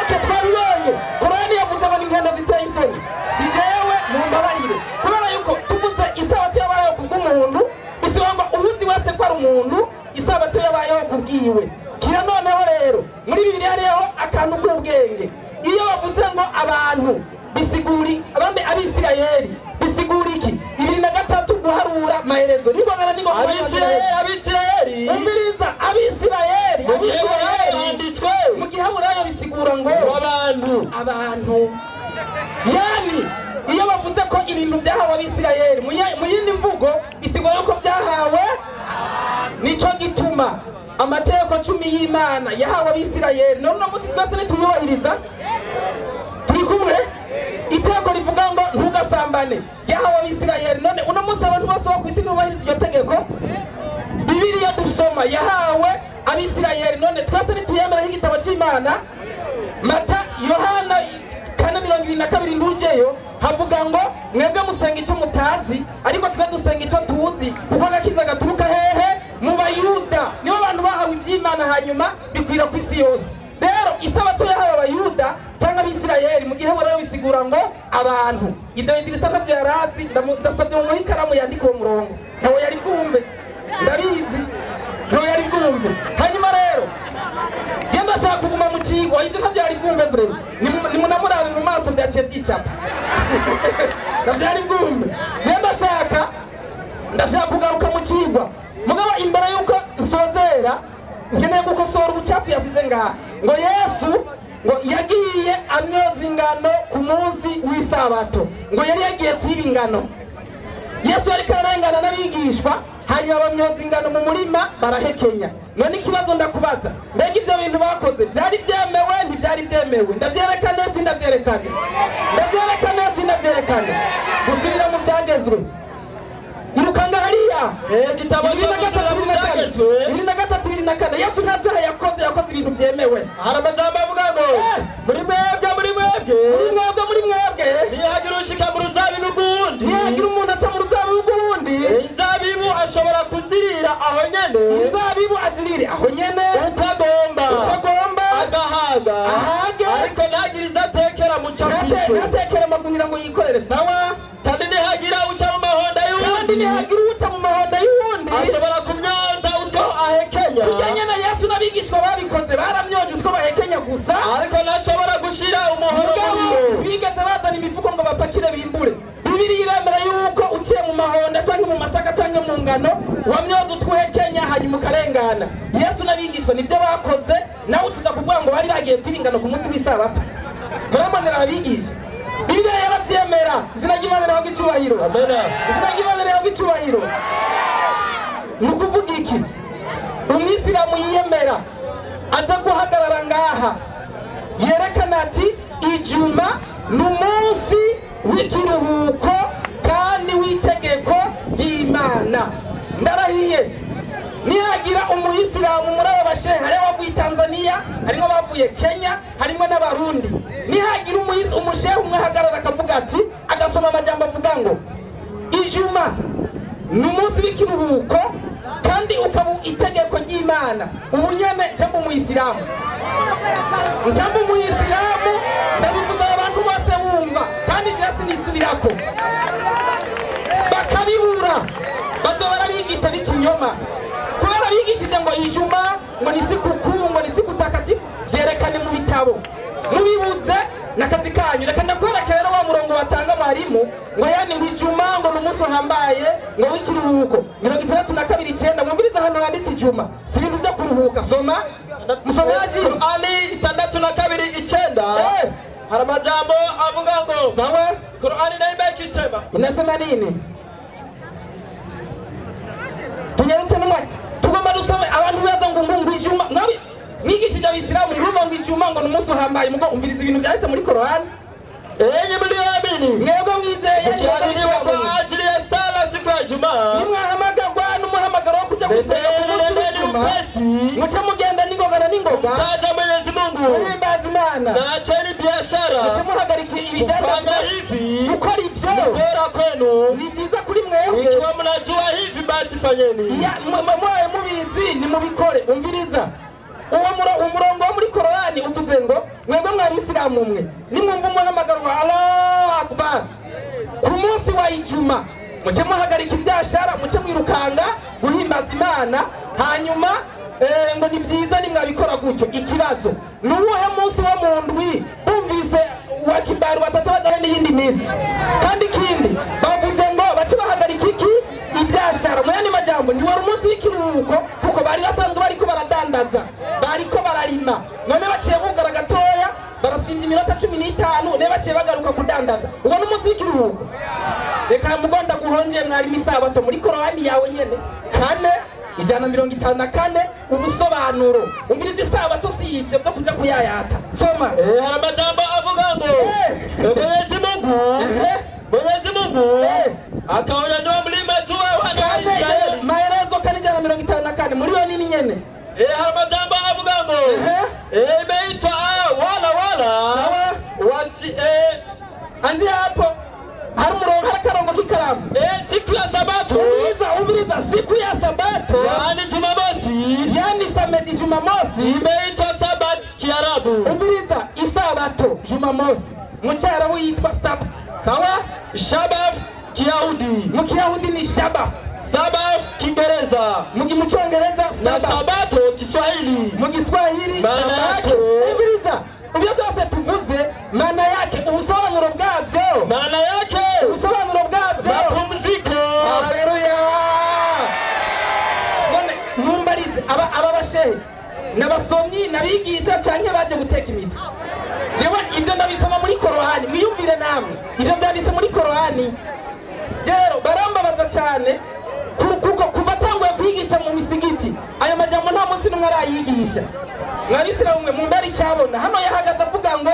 I: Okay, twabibonye. Korani yavuze ngo ni inkende ziteye isoni. Si jewe mumbabarire. Kubera yuko tuvuze isabato yabayeho kubw'umuntu, bisobanura ngo uwuzi wese ko ari umuntu, isabato yabayeho kubwiwe. Kira noneho rero muri Bibiliya hariho akantu k'ubwenge. Iyo bavuze ngo abantu bisiguri abambe Abisirayeli bisiguri iki? 23 guharura maherezo. Ningongana ningo
H: Abisirayeli
I: umviriza Abisirayeli
H: handitswe
I: mu gihaburayo bisigura ngo abantu. Yani iyo bavuze ko ibintu byahawe Abisirayeli mu yindi mvugo bisigura ko byahawe. Nico gituma amategeko 10 y'Imana yahawe Abisirayeli. None uno munsi twese nituyubahiriza. Turi kumwe? Itegeko rivuga ngo ntugasambane ryahawe Abisirayeli. None uno munsi abantu bose bo ku isi ntibubahiriza iryo tegeko. Bibiliya dusoma yahawe Abisirayeli. None twese nituyemera nk'igitabo cy'Imana. Mata Yohana 4:22 ntujeyo havuga ngo mwebwe musenga icyo mutazi ariko twe dusenga icyo tuzi, kuko agakiza gaturuka hehe? Mu Bayuda. Nibo bantu bahawe iby'Imana hanyuma bikwira ku isi yose. Rero isabato yahawe Abayuda cyangwa Abisirayeli mu gihe bora bisigura ngo abantu. Ibyo Idirisa ntavyo yarazi. Ndasabye mu ikaramu yandika uwo murongo. Ntawe yari bwumve. Ndabizi. Ntawe yari bwumve. Hanyuma rero genda ashaka kuguma mu kigo, ibyo ntavyo yari bwumve vraiment. Nimunamurabe mu maso byaciye byicapa. Ntavyo yari bwumve. Genda ndashaka kugaruka mu kigwa. Mugabo imbere yuko nsozera nkeneye gukosora ubucafu yasize ngaha. Ngo Yesu ngo yagiye amyoza ingano ku munsi w'isabato. Ngo yari yagiye kwiba ingano. Yesu yariko ararengana n'abigishwa hanyuma bamyoza ingano mu murima barahekenya. None ikibazo ndakubaza, mbega ivyo bintu bakoze byari byemewe? Ntibyari byemewe. Ndavyerekane sindavyerekane? Ndavyerekane sindavyerekane? Gusubira mu byagezwe. Irukanga hariya
H: igitabo cyo
I: 23:24 Yesu nta cyaha yakoze, yakoze ibintu byemewe.
H: Hari amajambo avuga ngo muri mwebwe muri mwebwe
I: muri mwebwe muri mwebwe
H: ntihagira ushika mu ruzabibu rw'uwundi,
I: ntihagira umuntu aca mu ruzabibu rw'uwundi.
H: Inzabibu ashobora kuzirira aho nyene,
I: inzabibu azirire aho nyene
H: uko agomba,
I: uko agomba
H: agahaga
I: ahage,
H: ariko ntagire izo atekera mu cyo afise,
I: ntatekere amagunira ngo yikorere. Sawa.
H: Kandi ntihagira uca mu mahonda y'uwundi,
I: kandi ntihagira uca mu mahonda y'uwundi
H: ashobora kumyoza utwo ahekenya.
I: Tujyanye na Yesu n'abigishwa babikoze, baramyoje utwo bahekenya gusa,
H: ariko ntashobora gushira umuhoro muri bo.
I: Bigeze bazana imifuko ngo bapakire bimbure. Bibiliya iremera yuko uciye mu mahonda cyangwa mu masaka cyangwa mu ngano wamyoza utwo uhekenya hanyuma ukarengana. Yesu n'abigishwa nibyo bakoze. Nawe utuza kuvuga ngo bari bagiye kwiba ingano ku munsi w'isabato. Murambonera abigisha. Bibiliya yarabyemera. Izina ry'Imana rihabwe icyubahiro.
H: Amen.
I: Izina ry'Imana rihabwe icyubahiro. Ni ukuvuga iki? Umwisilamu yiyemera aza guhagarara ngaha yerekana ati ijuma ni umunsi w'ikiruhuko kandi w'itegeko ry'Imana. Ndarahiye nihagira umuyisilamu muri abo bashehe, hariho abavuye Tanzania, harimo abavuye Kenya, harimo n'Abarundi. Nihagira umushehe umwe ahagarara akavuga ati, agasoma amajambo avuga ngo ijuma ni umunsi w'ikiruhuko kandi ukaba itegeko ry'Imana. Ubu nyene njamba umuyisilamu, njamba umuyisilamu, ndabivuga abantu bose bumva kandi jewe sinisubirako. Bakabibura bazoba barabigisha b'ikinyoma. Kubera bigishije ngo ijuma ngo ni sikukuu ngo ni siku takatifu, vyerekane mu bitabo. Mubibuze nakazi kanyu. Reka ndakwereka rero wa murongo batanga mu barimu ngo yani ngo ijuma ngo ni umunsi uhambaye ngo w'ikiruhuko. 62:9 mwumviriza ahantu handitse ijuma, si ibintu byo kuruhuka. Soma msomaji.
E: Qur'ani 62:9 hari amajambo avuga ngo
I: sawa.
E: Qur'ani nayo ikisema
I: inasema nini? Tunyarutse n'umwanya tugomba dusome. Abantu baza ngo ngo ijuma nabi mwigishije abisilamu urumva ngo ijuma ngo ni umunsi uhambaye, mugo umviriza ibintu byanditse muri Korani.
E: Enyi mlioamini,
I: mwebwe mwizeye,
E: mkiadhiriwa kwa ajili ya sala siku ya Ijumaa,
I: nimwahamagarwa n'umuhamagaro wo kuja gusenga ku munsi w'Ijumaa, muce mugenda n'ingoga na n'ingoga,
E: mtaja Mwenyezi Mungu,
I: muhimbaza Imana,
E: na acheni biashara,
I: muce muhagarika ibidandazwa
E: hivi,
I: gukora ivyo
E: ni bora kwenu,
I: ni vyiza kuri mwebwe.
E: Ikiwa mnajua hivi basi fanyeni,
I: mwaye mubizi nimubikore. Umviriza uwo umurongo wo muri Korani uvuze ngo mwebwe mwabisilamu mwe nimwumva umuhamagaro wa Allahu Akbar ku munsi wa Ijuma, muce muhagarika ibyashara, muce mwirukanga guhimbaza Imana, hanyuma ngo ni vyiza nimwabikora gutyo. Ikibazo ni uwuhe munsi wo mu ndwi bumvise wa kibaru batatu bajaye n'iyindi minsi? Kandi ikindi bavuze ngo bace bahagarika iki ibyashara. Mu yandi majambo ni wari umunsi w'ikiruhuko kuko bari basanzwe bariko baradandaza, bariko bararima, none baciye bugara gatoya barasimvya iminota 15, ne baciye bagaruka kudandaza. Uwo ni umunsi w'ikiruhuko. Reka mugonda guhonje mwari misabato muri Korani yawe nyene 4:154 ubusobanuro. Umviriza isabato si ivyo vyo kuja kuyayata. Soma.
E: Hari amajambo avuga ngo Mwenyezi Mungu, Mwenyezi Mungu akaondoa mlima juu ya wana wa Israeli.
I: Maelezo 4:154 muri yo nini nyene?
E: Hari amajambo avuga ngo imeitwa wala wala wasi
I: anzia hapo hari umurongo, hari akarongo k'ikaramu.
E: Siku ya Sabato.
I: Umviriza, siku ya Sabato
E: yaani Jumamosi,
I: yaani samedi Jumamosi
E: imeitwa Sabat Kiarabu.
I: Umviriza, isabato Jumamosi mu Cyarabu yitwa Sabt, sawa?
E: Shabaf Kiyahudi,
I: mu Kiyahudi ni Shabaf.
E: Sabaf Kiingereza,
I: mu Cyongereza
E: na Sabato Kiswahili,
I: mu Kiswahili
E: maana yake.
I: Umviriza ibyo byose tuvuze maana yake, ubusobanuro bwabyo,
E: maana yake,
I: ubusobanuro bwabyo
E: mapumziko.
I: Haleluya. None mumbarize aba bashehe n'abasomyi n'abigisha canke baje guteka imitwe. Jewe ibyo ndabisoma muri Korani, mwiyumvire namwe ibyo byanditse muri Korani. Rero barambabaza cyane kuko kuva atanguye kwigisha mu misigiti ayo majambo nta munsi n'umwe arayigisha. Mwabisilamu mwe mumbari cyabona hano yahagaze avuga ngo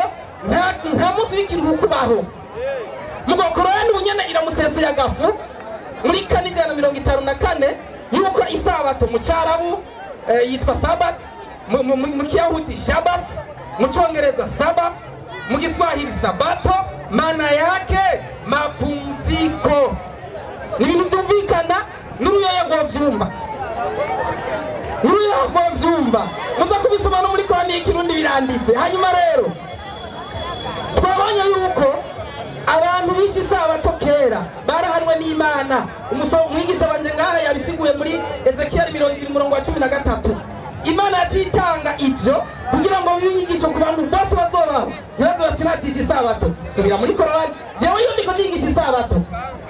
I: nta munsi w'ikiruhuko ubaho. Mugo Korani ubunyene iramuseseye agafu muri 4:54 yuko isabato mu Cyarabu yitwa Sabat, mu Kiyahudi Shabaf, mu Cyongereza Sabaf, mu Kiswahili Sabato, maana yake mapumziko. Ni ibintu byumvikana n'uruyoya rwovyumva, n'uruyoya rwovyumva. Muza kubisoma no muri Korani y'ikirundi biranditse. Hanyuma rero twabonye yuko abantu bishe isabato kera barahanwe n'Imana. Umwigisha wanje ngaha yabisiguye muri Ezekiel 20:13. Imana yacitanga ibyo kugira ngo bibe inyigisho ku bantu bose bazobaho ntibaze bashiratisha isabato. Subira muri Korani. Jewe iyo ndiko nigisha isabato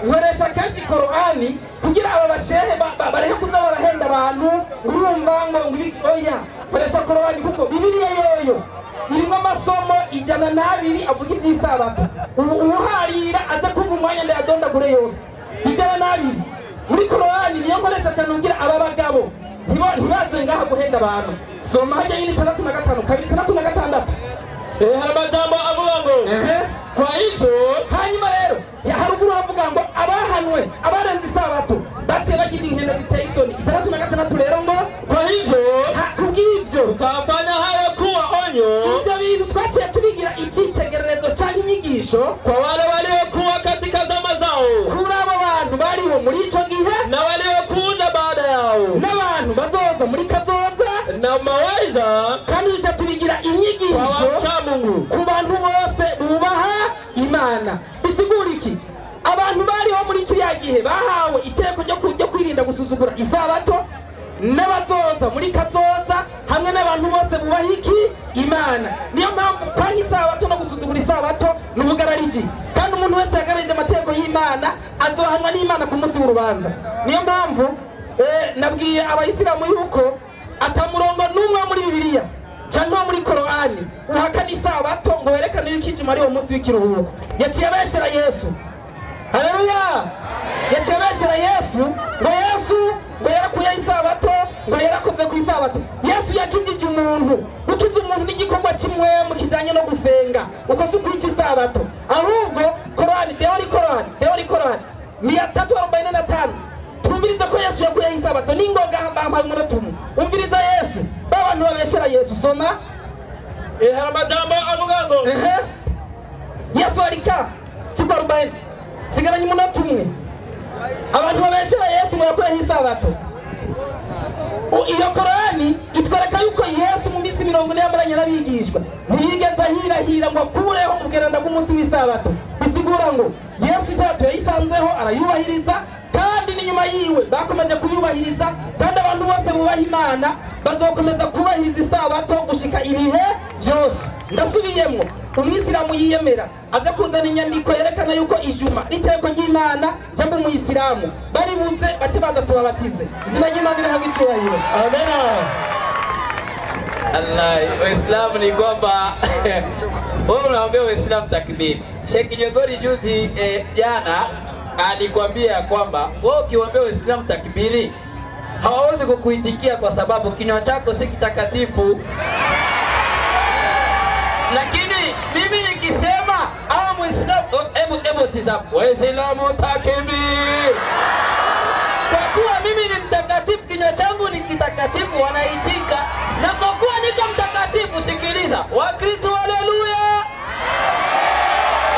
I: nkoresha kenshi Korani kugira aba bashehe bareke kuza barahenda abantu urumva ngo oya, nkoresha Korani kuko Bibiliya yoyo irimo amasomo 102 avuga iby'isabato. Uharira aza kumva umwanya ndayadondagure yose 102 muri Korani niyo nkoresha cyane kugira aba bagabo ntibaze ngaha guhenda abantu. Soma hajya nyine 65 kabiri 66.
E: Hari amajambo avuga ngo kwa hivyo.
I: Hanyuma rero haruguru havuga ngo abahanwe abarenze isabato baciye bagira inkenda ziteye isoni. 66 rero ngo
E: kwa hivyo,
I: kubw'ivyo
E: tukafanya hayo kuwa onyo,
I: ibyo bintu twaciye tubigira icyitegererezo cyangwa inyigisho
E: kwa wale waliokuwa katika zama zao,
I: kuri abo bantu bariho muri ico gihe
E: na waliokuja baada yao,
I: n'abantu bazoza muri kazoza,
E: na mawaidha,
I: kandi duca tubigira inyigisho ku bantu bose bubaha Imana. Bisigura iki? Abantu bariho muri kiriya gihe bahawe iteko ryo kwirinda gusuzugura isabato, n'abazoza muri kazoza, hamwe n'abantu bose bubaha iki? Imana. Niyo mpamvu kwanga isabato no gusuzugura isabato ni ubugarariji. Kandi Kandi umuntu wese yagabanije amategeko y'Imana azohanwa n'Imana ku munsi w'urubanza. Niyo mpamvu nabwiye abayisilamu yuko atamurongo n'umwe muri Bibiliya cyangwa muri Korani uhakana isabato ngo werekane yuko ijuma ari uwo munsi w'ikiruhuko. Yaciye abeshera Yesu. Haleluya! Yaciye abeshera Yesu ngo Yesu ngo yarakuye isabato, ngo yarakoze ku isabato. Yesu yakijije umuntu. Gukiza umuntu n'igikorwa kimwe mu kijanye no gusenga, uko si ukwica isabato. Ahubwo Korani, deori Korani, deori Korani 345 tumviriza ko Yesu yakuye isabato n'ingoga hamba umunota umwe. Umviriza Yesu, ba bantu babeshera Yesu. Soma.
E: Hari amajambo avuga ngo
I: Yesu arika siku 40 sigaranye umunota umwe. Abantu babeshera Yesu ngo yakuyeho isabato. Iyo Korani itwereka yuko Yesu mu minsi 40 yamaranye n'abigishwa ntiyigeze ahirahira ngo akureho ubweranda bw'umunsi w'isabato. Bisigura ngo Yesu isabato yayisanzeho arayubahiriza, kandi n'inyuma yiwe bakomeje kuyubahiriza, kandi abantu bose bubaha Imana bazokomeza kubahiriza isabato gushika ibihe byose. Ndasubiyemwo, umwisilamu yiyemera aza kuzana inyandiko yerekana yuko ijuma n'iteko ry'Imana cyangwa umuyisilamu baribuze bace baza tubabatize. Izina ry'Imana rihabwe icyubahiro.
E: Amen.
F: Allah, Uislamu ni kwamba wewe unaambia Uislamu takbir. Sheikh Nyogori juzi jana alikwambia kwamba wewe ukiwaambia Uislamu takbiri hawawezi kukuitikia kwa sababu kinywa chako si kitakatifu. Lakini mimi nikisema au Muislamu, hebu tizama, Waislamu takbir. Kwa kuwa mimi ni mtakatifu, kinywa changu ni kitakatifu, wanaitika. Na kwa kuwa niko mtakatifu, sikiliza, Wakristo haleluya,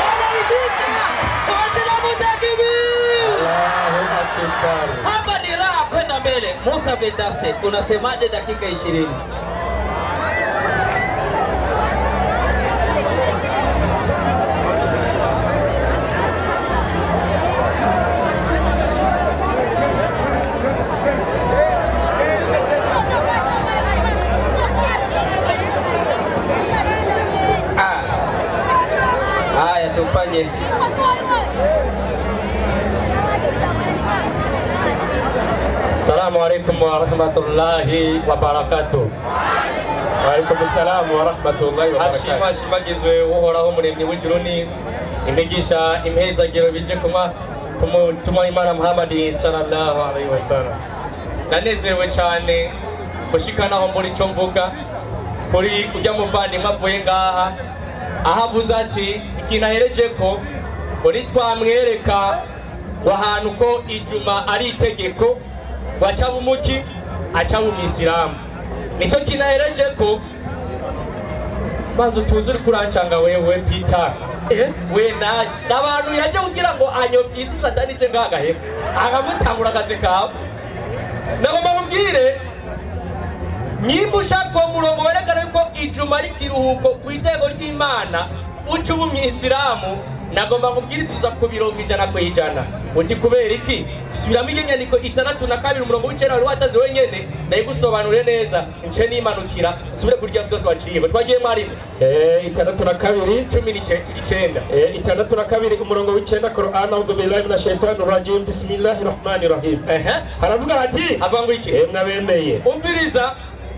F: wanaitika, Waislamu takbir.
G: Allahu akbar.
F: Hapa ni raha kwenda mbele. Musa Vedaste, unasemaje dakika 20? Haya, tufanye.
G: Assalamu alaikum warahmatullahi wabarakatuh. Wa alaikum salam warahmatullahi wabarakatuh.
E: Hashima shimagizwe uhoraho muremyi w'ijuru n'isi, imigisha impezagiro bije kuma kumutumwa Imana Muhammad sallallahu alaihi wasallam. Nanezerewe cyane gushikanaho muri cyo mvuga kuri ujya muvandimwe avuye ngaha ahavuze ati ikintu ahereje ko muri twamwereka ahantu ko ijuma ari itegeko wacha bumuki acha bumisilamu. Nico kinahereje ko banzo tuzi uri kurancanga wewe Peter we na nabantu yaje kugira ngo anyo isi satani ce ngagahema akamutangura akazi kawe. Nagomba mubwire nimba ushaka uwo murongo werekana yuko ijuma ari ikiruhuko ku iteko ry'Imana uca uba umwisilamu, nagomba nkubwire tuza ku 100 ku 100. Uti kubera iki? Subiramo iyo nyandiko 62 umurongo w'icenda wari watanze wenyene, ndayigusobanure neza nce nimanukira subire kurya byose waciye. Twagiye mwarimu
G: 62
E: 19
G: 62 umurongo w'icenda Qur'an. A'udhu billahi minash shaitani rajim, bismillahir rahmanir rahim. Haravuga ati
E: avuga iki?
G: Mwabemeye,
E: umviriza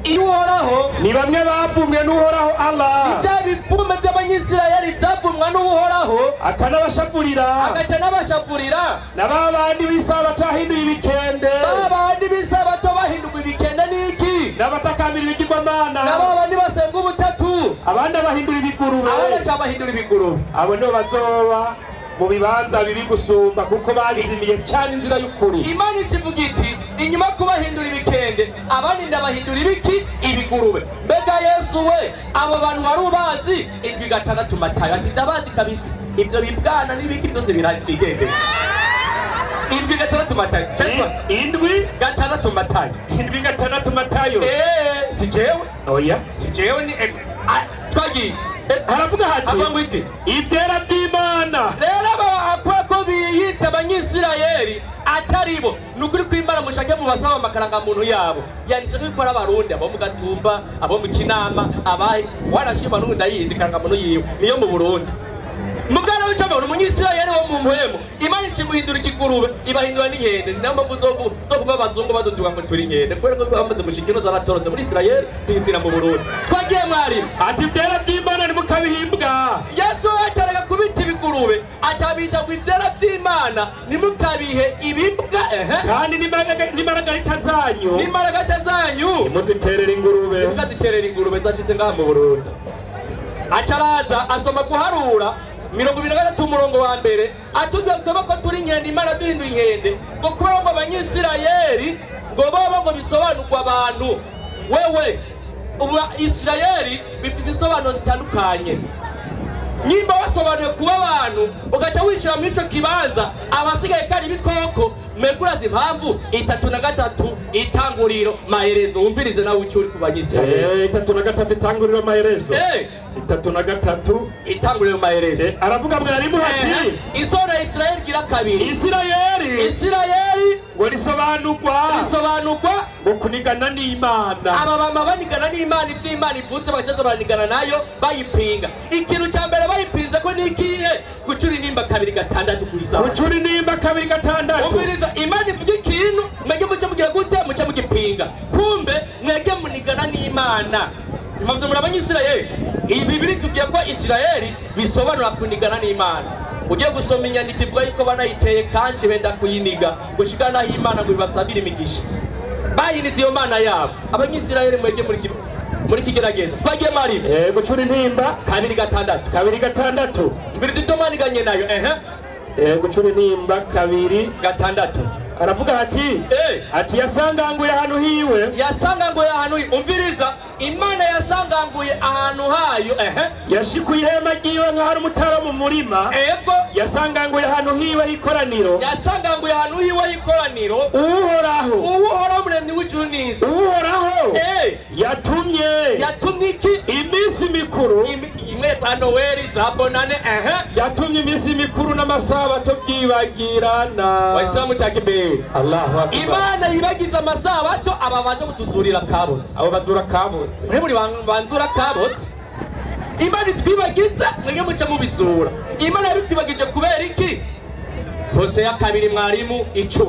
E: Uhoraho
G: ni bamwe bavumwe n'Uhoraho Allah.
H: Ibya bipfume by'Abanyisirayeli byavumwa n'Uhoraho
G: akanabashapurira,
H: agaca n'abashapurira,
G: na babandi b'isabato bahinduye ibikende,
H: babandi b'isabato bahindurwa ibikende n'iki,
G: n'abatakambira ibigirwamana,
H: na babandi basenga ubutatu,
G: abandi abahindura ibigurube,
H: abandi abahindura ibigurube.
G: Abo nibo bazoba mu bibanza bibi gusumba kuko bazimiye cyane inzira y'ukuri.
H: Imana ikivuga iti inyuma kubahindura ibikende abandi ndabahindura ibiki ibigurube. Mbega Yesu we abo bantu wari ubazi? 7 Matayo ati ndabazi kabisa, ibyo bibwana n'ibiki byose biragendera. 7 Matayo 7 Matayo
G: 7 Matayo.
H: Si jewe
G: oya,
H: si jewe ni twagiye.
G: Haravuga hati ibyera by'Imana.
H: Rero aba ko biyita Abanyisirayeli ataribo, nukuri kw'imbara mushake mu basaba amakaranga muntu yabo yanditse ko ikora abarundi abo mu Gatumba, abo mu Kinama, abahe wanashima n'undi ayizi karanga muntu yiwe niyo mu Burundi. Mugana w'icyo umunyisirayeli wo mu mpwemu Imana ikimuhindura ikigurube ibahindura n'inkende. Ni nayo mpamvu zo kuva abazungu badutuka ngo turi inkende kubera ko bamaze gushika ino zaratorotse muri Isirayeli zihitira mu Burundi. Twagiye mwarimu
G: ati ivyera vy'Imana ntimukabihimbwa.
H: Yesu acaraga kubita ibigurube acabita ngo ivyera vy'Imana ntimukabihe ibibwa.
G: Kandi n'imaragarita zanyu ntimuziterere ingurube.
H: Ntimukaziterere ingurube zashitse ngaha mu Burundi. Acaraza asoma guharura 23 umurongo wa mbere atubwira twebwe ko turi inkende Imana duhinduye inkende ngo kubera ngo abanyisirayeli ngo bobo ngo bisobanurwa abantu. Wewe ubu Isirayeli bifise isobanuro zitandukanye. Nimba wasobanuye kuba abantu ugaca wishira muri ico kibanza abasigaye kari ibikoko meguraza impamvu 33 itanguriro maherezo. Wumvirize nawe icyo uri ku banyisirayeli.
G: 33 itanguriro maherezo. 33
H: itanguriro maherezo.
G: Aravuga mwarimu ati
H: isoro ya Isirayeli gira kabiri. Isirayeli
G: ngo risobanurwa ngo kunigana n'Imana.
H: Aba bama banigana n'Imana ivy'Imana ivuze bagaca baranigana nayo bayipinga. Ikintu cya mbere bayipinze ko nikihe? Gucura intimba 2 6 ku isaha.
G: Gucura intimba 2 6.
H: Umviriza Imana ivuga ikintu mwege muce mugira gute muce mugipinga. Kumbe mwege munigana n'Imana. Impamvu muri abanyisirayeli ibi bibiri tugiye ko Isirayeli bisobanura kunigana n'Imana. Ugiye gusoma inyandiko ivuga yuko banayiteye kanshi benda kuyiniga gushika naho Imana ngo ibasabire imigisha. Bayinize iyo mana yabo. Abanyisirayeli mwege muri kigeragezo. Twagiye mwarimu.
G: Gucura intimba
H: 2 6.
G: 2 6.
H: Mbirizi ibyo mwaniganye nayo.
G: Gucura intimba 2 6. Aravuga ati ati yasanganguye ahantu hiwe.
H: Yasanganguye ahantu. Umviriza Imana yasanganguye ahantu hayo.
G: Yashikuye ihema ryiwe nk'ahari umutara mu murima.
H: Ego
G: yasanganguye ahantu hiwe h'ikoraniro.
H: Yasanganguye ahantu hiwe h'ikoraniro.
G: Uhoraho
H: Uhoraho muremyi w'ijuru n'isi.
G: Uhoraho yatumye
H: iki?
G: Iminsi mikuru
H: imwe za Noeli za Bonane.
G: Yatumye iminsi mikuru n'amasabato byibagirana.
H: Waislamu takbir.
G: Allahu akbar.
H: Imana yibagiza amasabato aba baje kutuzurira kabotse.
G: Abo bazura kabotse.
H: Mwe muri banzura kabotse. Imana itwibagiza mwege muce mubizura. Imana yabitwibagije kubera iki? Hosea 2 mwarimu 10.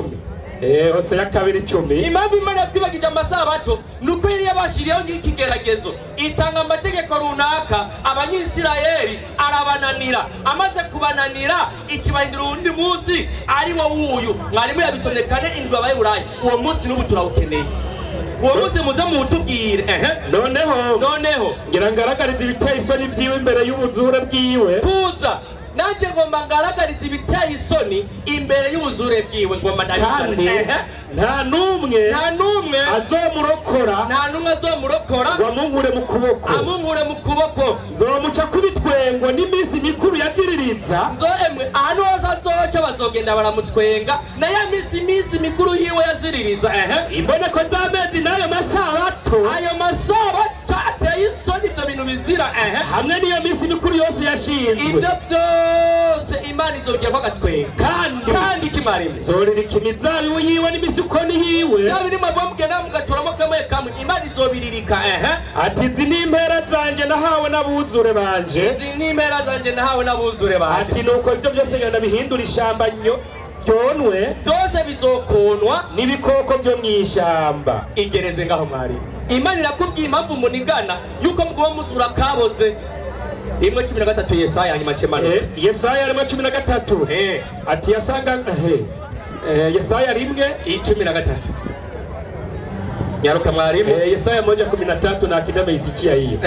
G: Hosea 2 10.
H: Impamvu Imana yatwibagije amasabato nuko yari yabashiriyeho nk'ikigeragezo itanga amategeko runaka abanyisirayeli arabananira. Amaze kubananira ikibahindura uwundi munsi ari wo wuyu. Mwarimu yabisomye 4 7 Abaheburayo. Uwo munsi n'ubu turawukeneye. Uwo munsi muze muwutubwire. Noneho
G: ngira ngaragarize ibiteye isoni vyiwe imbere y'ubuzure bwiwe.
H: Tuza nanjye ngomba ngaragariza ibiteye isoni imbere y'ubuzure bwiwe. Ngomba
G: kandi nta n'umwe azomurokora.
H: Nta n'umwe azomurokora
G: ngo amunkure mu kuboko.
H: Amunkure mu kuboko.
G: Nzomuca kubitwengo n'iminsi mikuru yaziririza.
H: Nzoemwe ahantu hose azoca bazogenda baramutwenga na ya minsi mikuru yiwe yaziririza.
G: Imboneko z'amezi n'ayo masabato.
H: Ayo masabato ateye isoni ivyo bintu bizira.
G: Hamwe n'iyo minsi mikuru yose yashinzwe.
H: Ivyo byose Imana izobigirako agatwenga. Kandi ikimarimu
G: nzoririka imizabibu yiwe n'imisukoni yiwe.
H: Vya biri mwebwe mugenda mugaturamo kamwe kamwe Imana izobiririka.
G: Ati izi ni impera zanje nahawe n'abuzure banje.
H: Izi ni impera zanje nahawe n'abuzure banje.
G: Ati nuko ivyo byose ngenda bihindura ishamba ryonwe.
H: Byose bizokonwa
G: n'ibikoko byo mw'ishamba.
H: Igereze ngaho mwarimu. Imana irakubwiye impamvu munigana yuko mugomba muzura kaboze. 1:13 Yesaya hanyuma cemano.
G: Yesaya 1:13. Ati yasanga Yesaya 1:13.
H: Nyaruka mwalimu.
G: Yesaya 1:13 na akidame isikia hiyo.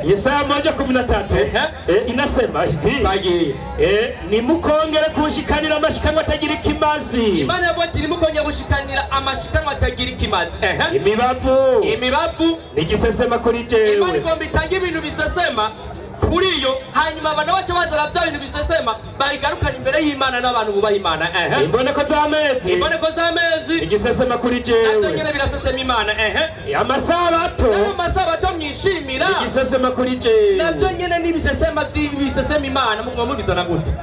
G: Yesaya 1:13 inasema hivi. Nimukongere kushikanira amashikanwa atagira ikimazi.
H: Imana yavuga ati nimukongere gushikanira amashikanwa atagira ikimazi.
G: Imibavu.
H: Imibavu
G: nigisesema kuri jewe.
H: Imana igomba itange ibintu bisesema kuri yo, hanyuma abantu bacu bazara bya bintu bisesema bayigarukana imbere y'Imana n'abantu bubaha Imana.
G: Imboneko z'amezi.
H: Imboneko z'amezi.
G: Igisesema kuri jewe.
H: Navyo nyene birasesema Imana.
G: Amasabato.
H: Ayo masabato mwishimira.
G: Igisesema kuri jewe.
H: Navyo nyene n'ibisesema by'ibisesema Imana muguma mubizana gute?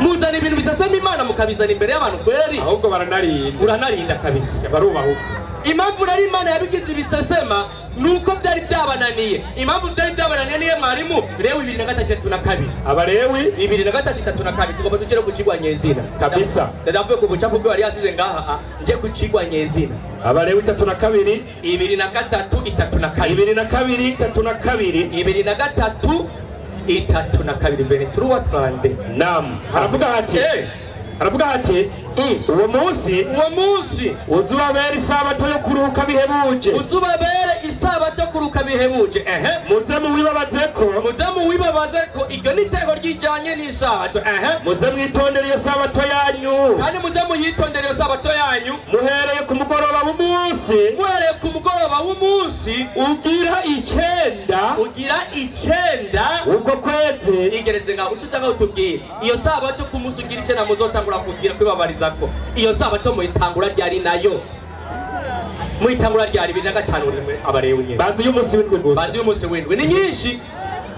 H: Muzana ibintu bisesema Imana mukabizana imbere y'abantu kweri?
G: Ahubwo baranarinda.
H: Uranarinda kabisa.
G: Barubahuka.
H: Impamvu rero Imana yabigize ibisesema nuko byari byabananiye. Impamvu byari byabananiye niye mwarimu Lewi 2:32.
G: Abalewi
H: 2:32 tugomba tukere kucigwa nyezina
G: kabisa.
H: Ndavuye ku bucafu bwe wari yasize ngaha nje kucigwa nyezina.
G: Abalewi 32
H: 23 32
G: 22 32
H: 23 32 23 32.
G: Naam, haravuga hati haravuga hati uwo munsi uzubabere isabato yo kuruhuka bihebuje.
H: Uzubabere isabato yo kuruhuka bihebuje. Ehe,
G: muze muwibabazeko,
H: muze muwibabazeko. Iryo ni iteko ryijanye n'isabato. Ehe,
G: muze mwitondere iyo sabato yanyu,
H: kandi muze muyitondere iyo sabato yanyu.
G: Muhereye ku mugoroba w'umunsi,
H: muhereye ku mugoroba w'umunsi
G: ugira 9,
H: ugira 9
G: uko kwezi.
H: Igereze ngaho uco usanga utubwira iyo sabato ku munsi ugira 9 muzotangura kugira kwibabariza ko iyo sabato muyitangura ryari nayo muyitangura ryari 25 rimwe Abalewi nyene
G: banzi y'umunsi w'indwi gusa,
H: banzi y'umunsi w'indwi ni nyinshi,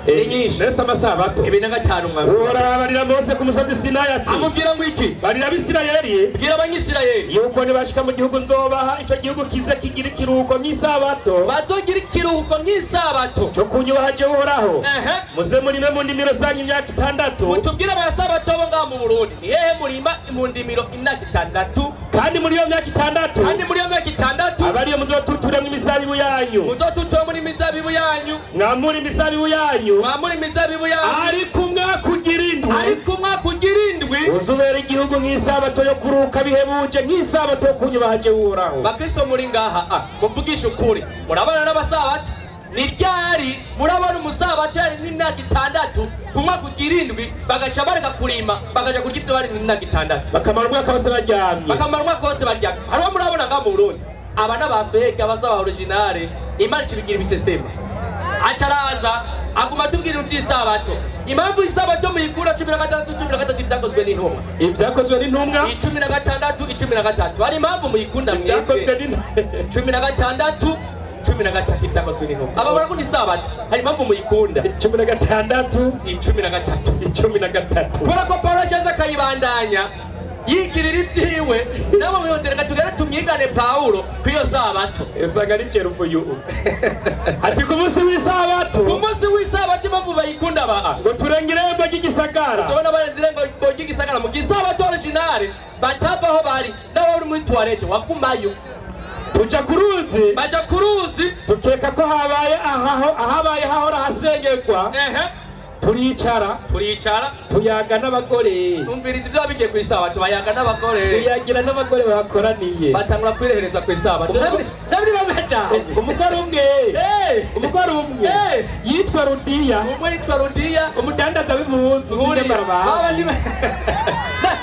H: ni nyinshi
G: nese amasabato
H: 25 mwamsi.
G: Uhoraho abarira Mose ku musozi Sinayi ati,
H: amubwira ngo iki?
G: Barira Abisirayeli,
H: bwira Abanyisirayeli
G: yuko nibashika mu gihugu nzobaha ico gihugu kize kigira ikiruhuko nk'isabato,
H: bazogira ikiruhuko nk'isabato
G: cyo kunyubaha jewe Uhoraho.
H: Ehe,
G: muze murime mu ndimiro zanyu imyaka 6.
H: Mutubwire abasabato bo ngaha mu Burundi ni hehe murima mu ndimiro imyaka 6?
G: Kandi muri iyo myaka 6,
H: kandi muri iyo myaka 6
G: abariyo muzotuturemwo imizabibu yanyu,
H: muzotuturemwo imizabibu yanyu,
G: mwamure imizabibu yanyu,
H: mwamure imizabibu yanyu.
G: Ariko umwaka ugira indwi,
H: ariko umwaka ugira indwi
G: uzubera igihugu nk'isabato yo kuruhuka bihebuje, nk'isabato yo kunyubaha jewe Uhoraho.
H: Bakristo muri ngaha muvugishe ukuri, murabana n'abasabato ni ryari murabona umusabato yari n'imyaka 6 ku mwaka ugira indwi bagaca bareka kurima bagaca kurya ivyo bari n'imyaka 6,
G: bakamara umwaka wose baryamye,
H: bakamara umwaka wose baryamye. Hariho murabona ngaha mu Burundi aba n'abafeke abasaba originale Imana ikibigira ibisesema. Acaraza aguma atubwira iby'isabato. Impamvu isabato muyikura 16 13 ibyakozwe n'intumwa,
G: ibyakozwe n'intumwa
H: 16 13. Hari impamvu muyikunda mwebwe
G: ibyakozwe n'intumwa
H: 16 13 ibyakozwe n'intumwa. Aba barakunda isabato, hari impamvu muyikunda
G: 16
H: 13
G: 13
H: kubera ko Paulo acaza akayibandanya yigirira ibyiwe nabo mwihotera tugere tumwigane Paulo kw'iyo sabato.
G: Usanga ari ceruvuyu ati ku munsi w'isabato,
H: ku munsi w'isabato impamvu bayikunda ba
G: ngo turenge irembo ry'igisagara.
H: Tubona barenze irembo ry'igisagara mu gisabato originale batava aho bari nawe uri muri toilette wagumayo.
G: Tuja ku ruzi,
H: baja ku ruzi
G: tukeka ko habaye ahabaye hahora hasengerwa.
H: Ehe,
G: turicara,
H: turicara
G: tuyaga n'abagore.
H: Umviriza ibyo bigiye ku isabato, bayaga n'abagore,
G: tuyagira n'abagore bakoraniye,
H: batangura kwirehereza ku isabato. Nabiri bamajanye
G: umugore umwe, umugore umwe yitwa Rudiya,
H: umwe yitwa Rudiya,
G: umudandaza w'impunzi
H: baba ni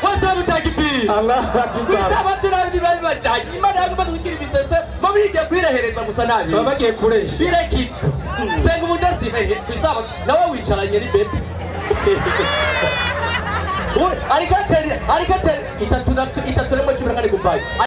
H: bose babutagibi.
G: Allahu akbar.
H: Isabato nabiri bari bajanye Imana yagomba kugira ibisese bo bigiye kwirehereza gusa nabi
G: baba bagiye kuresha
H: bireka ibyo. Senga umudasi ku isabato nawe wicaranye ni bebe. Ariko ateri 3 3 14 kuvayo.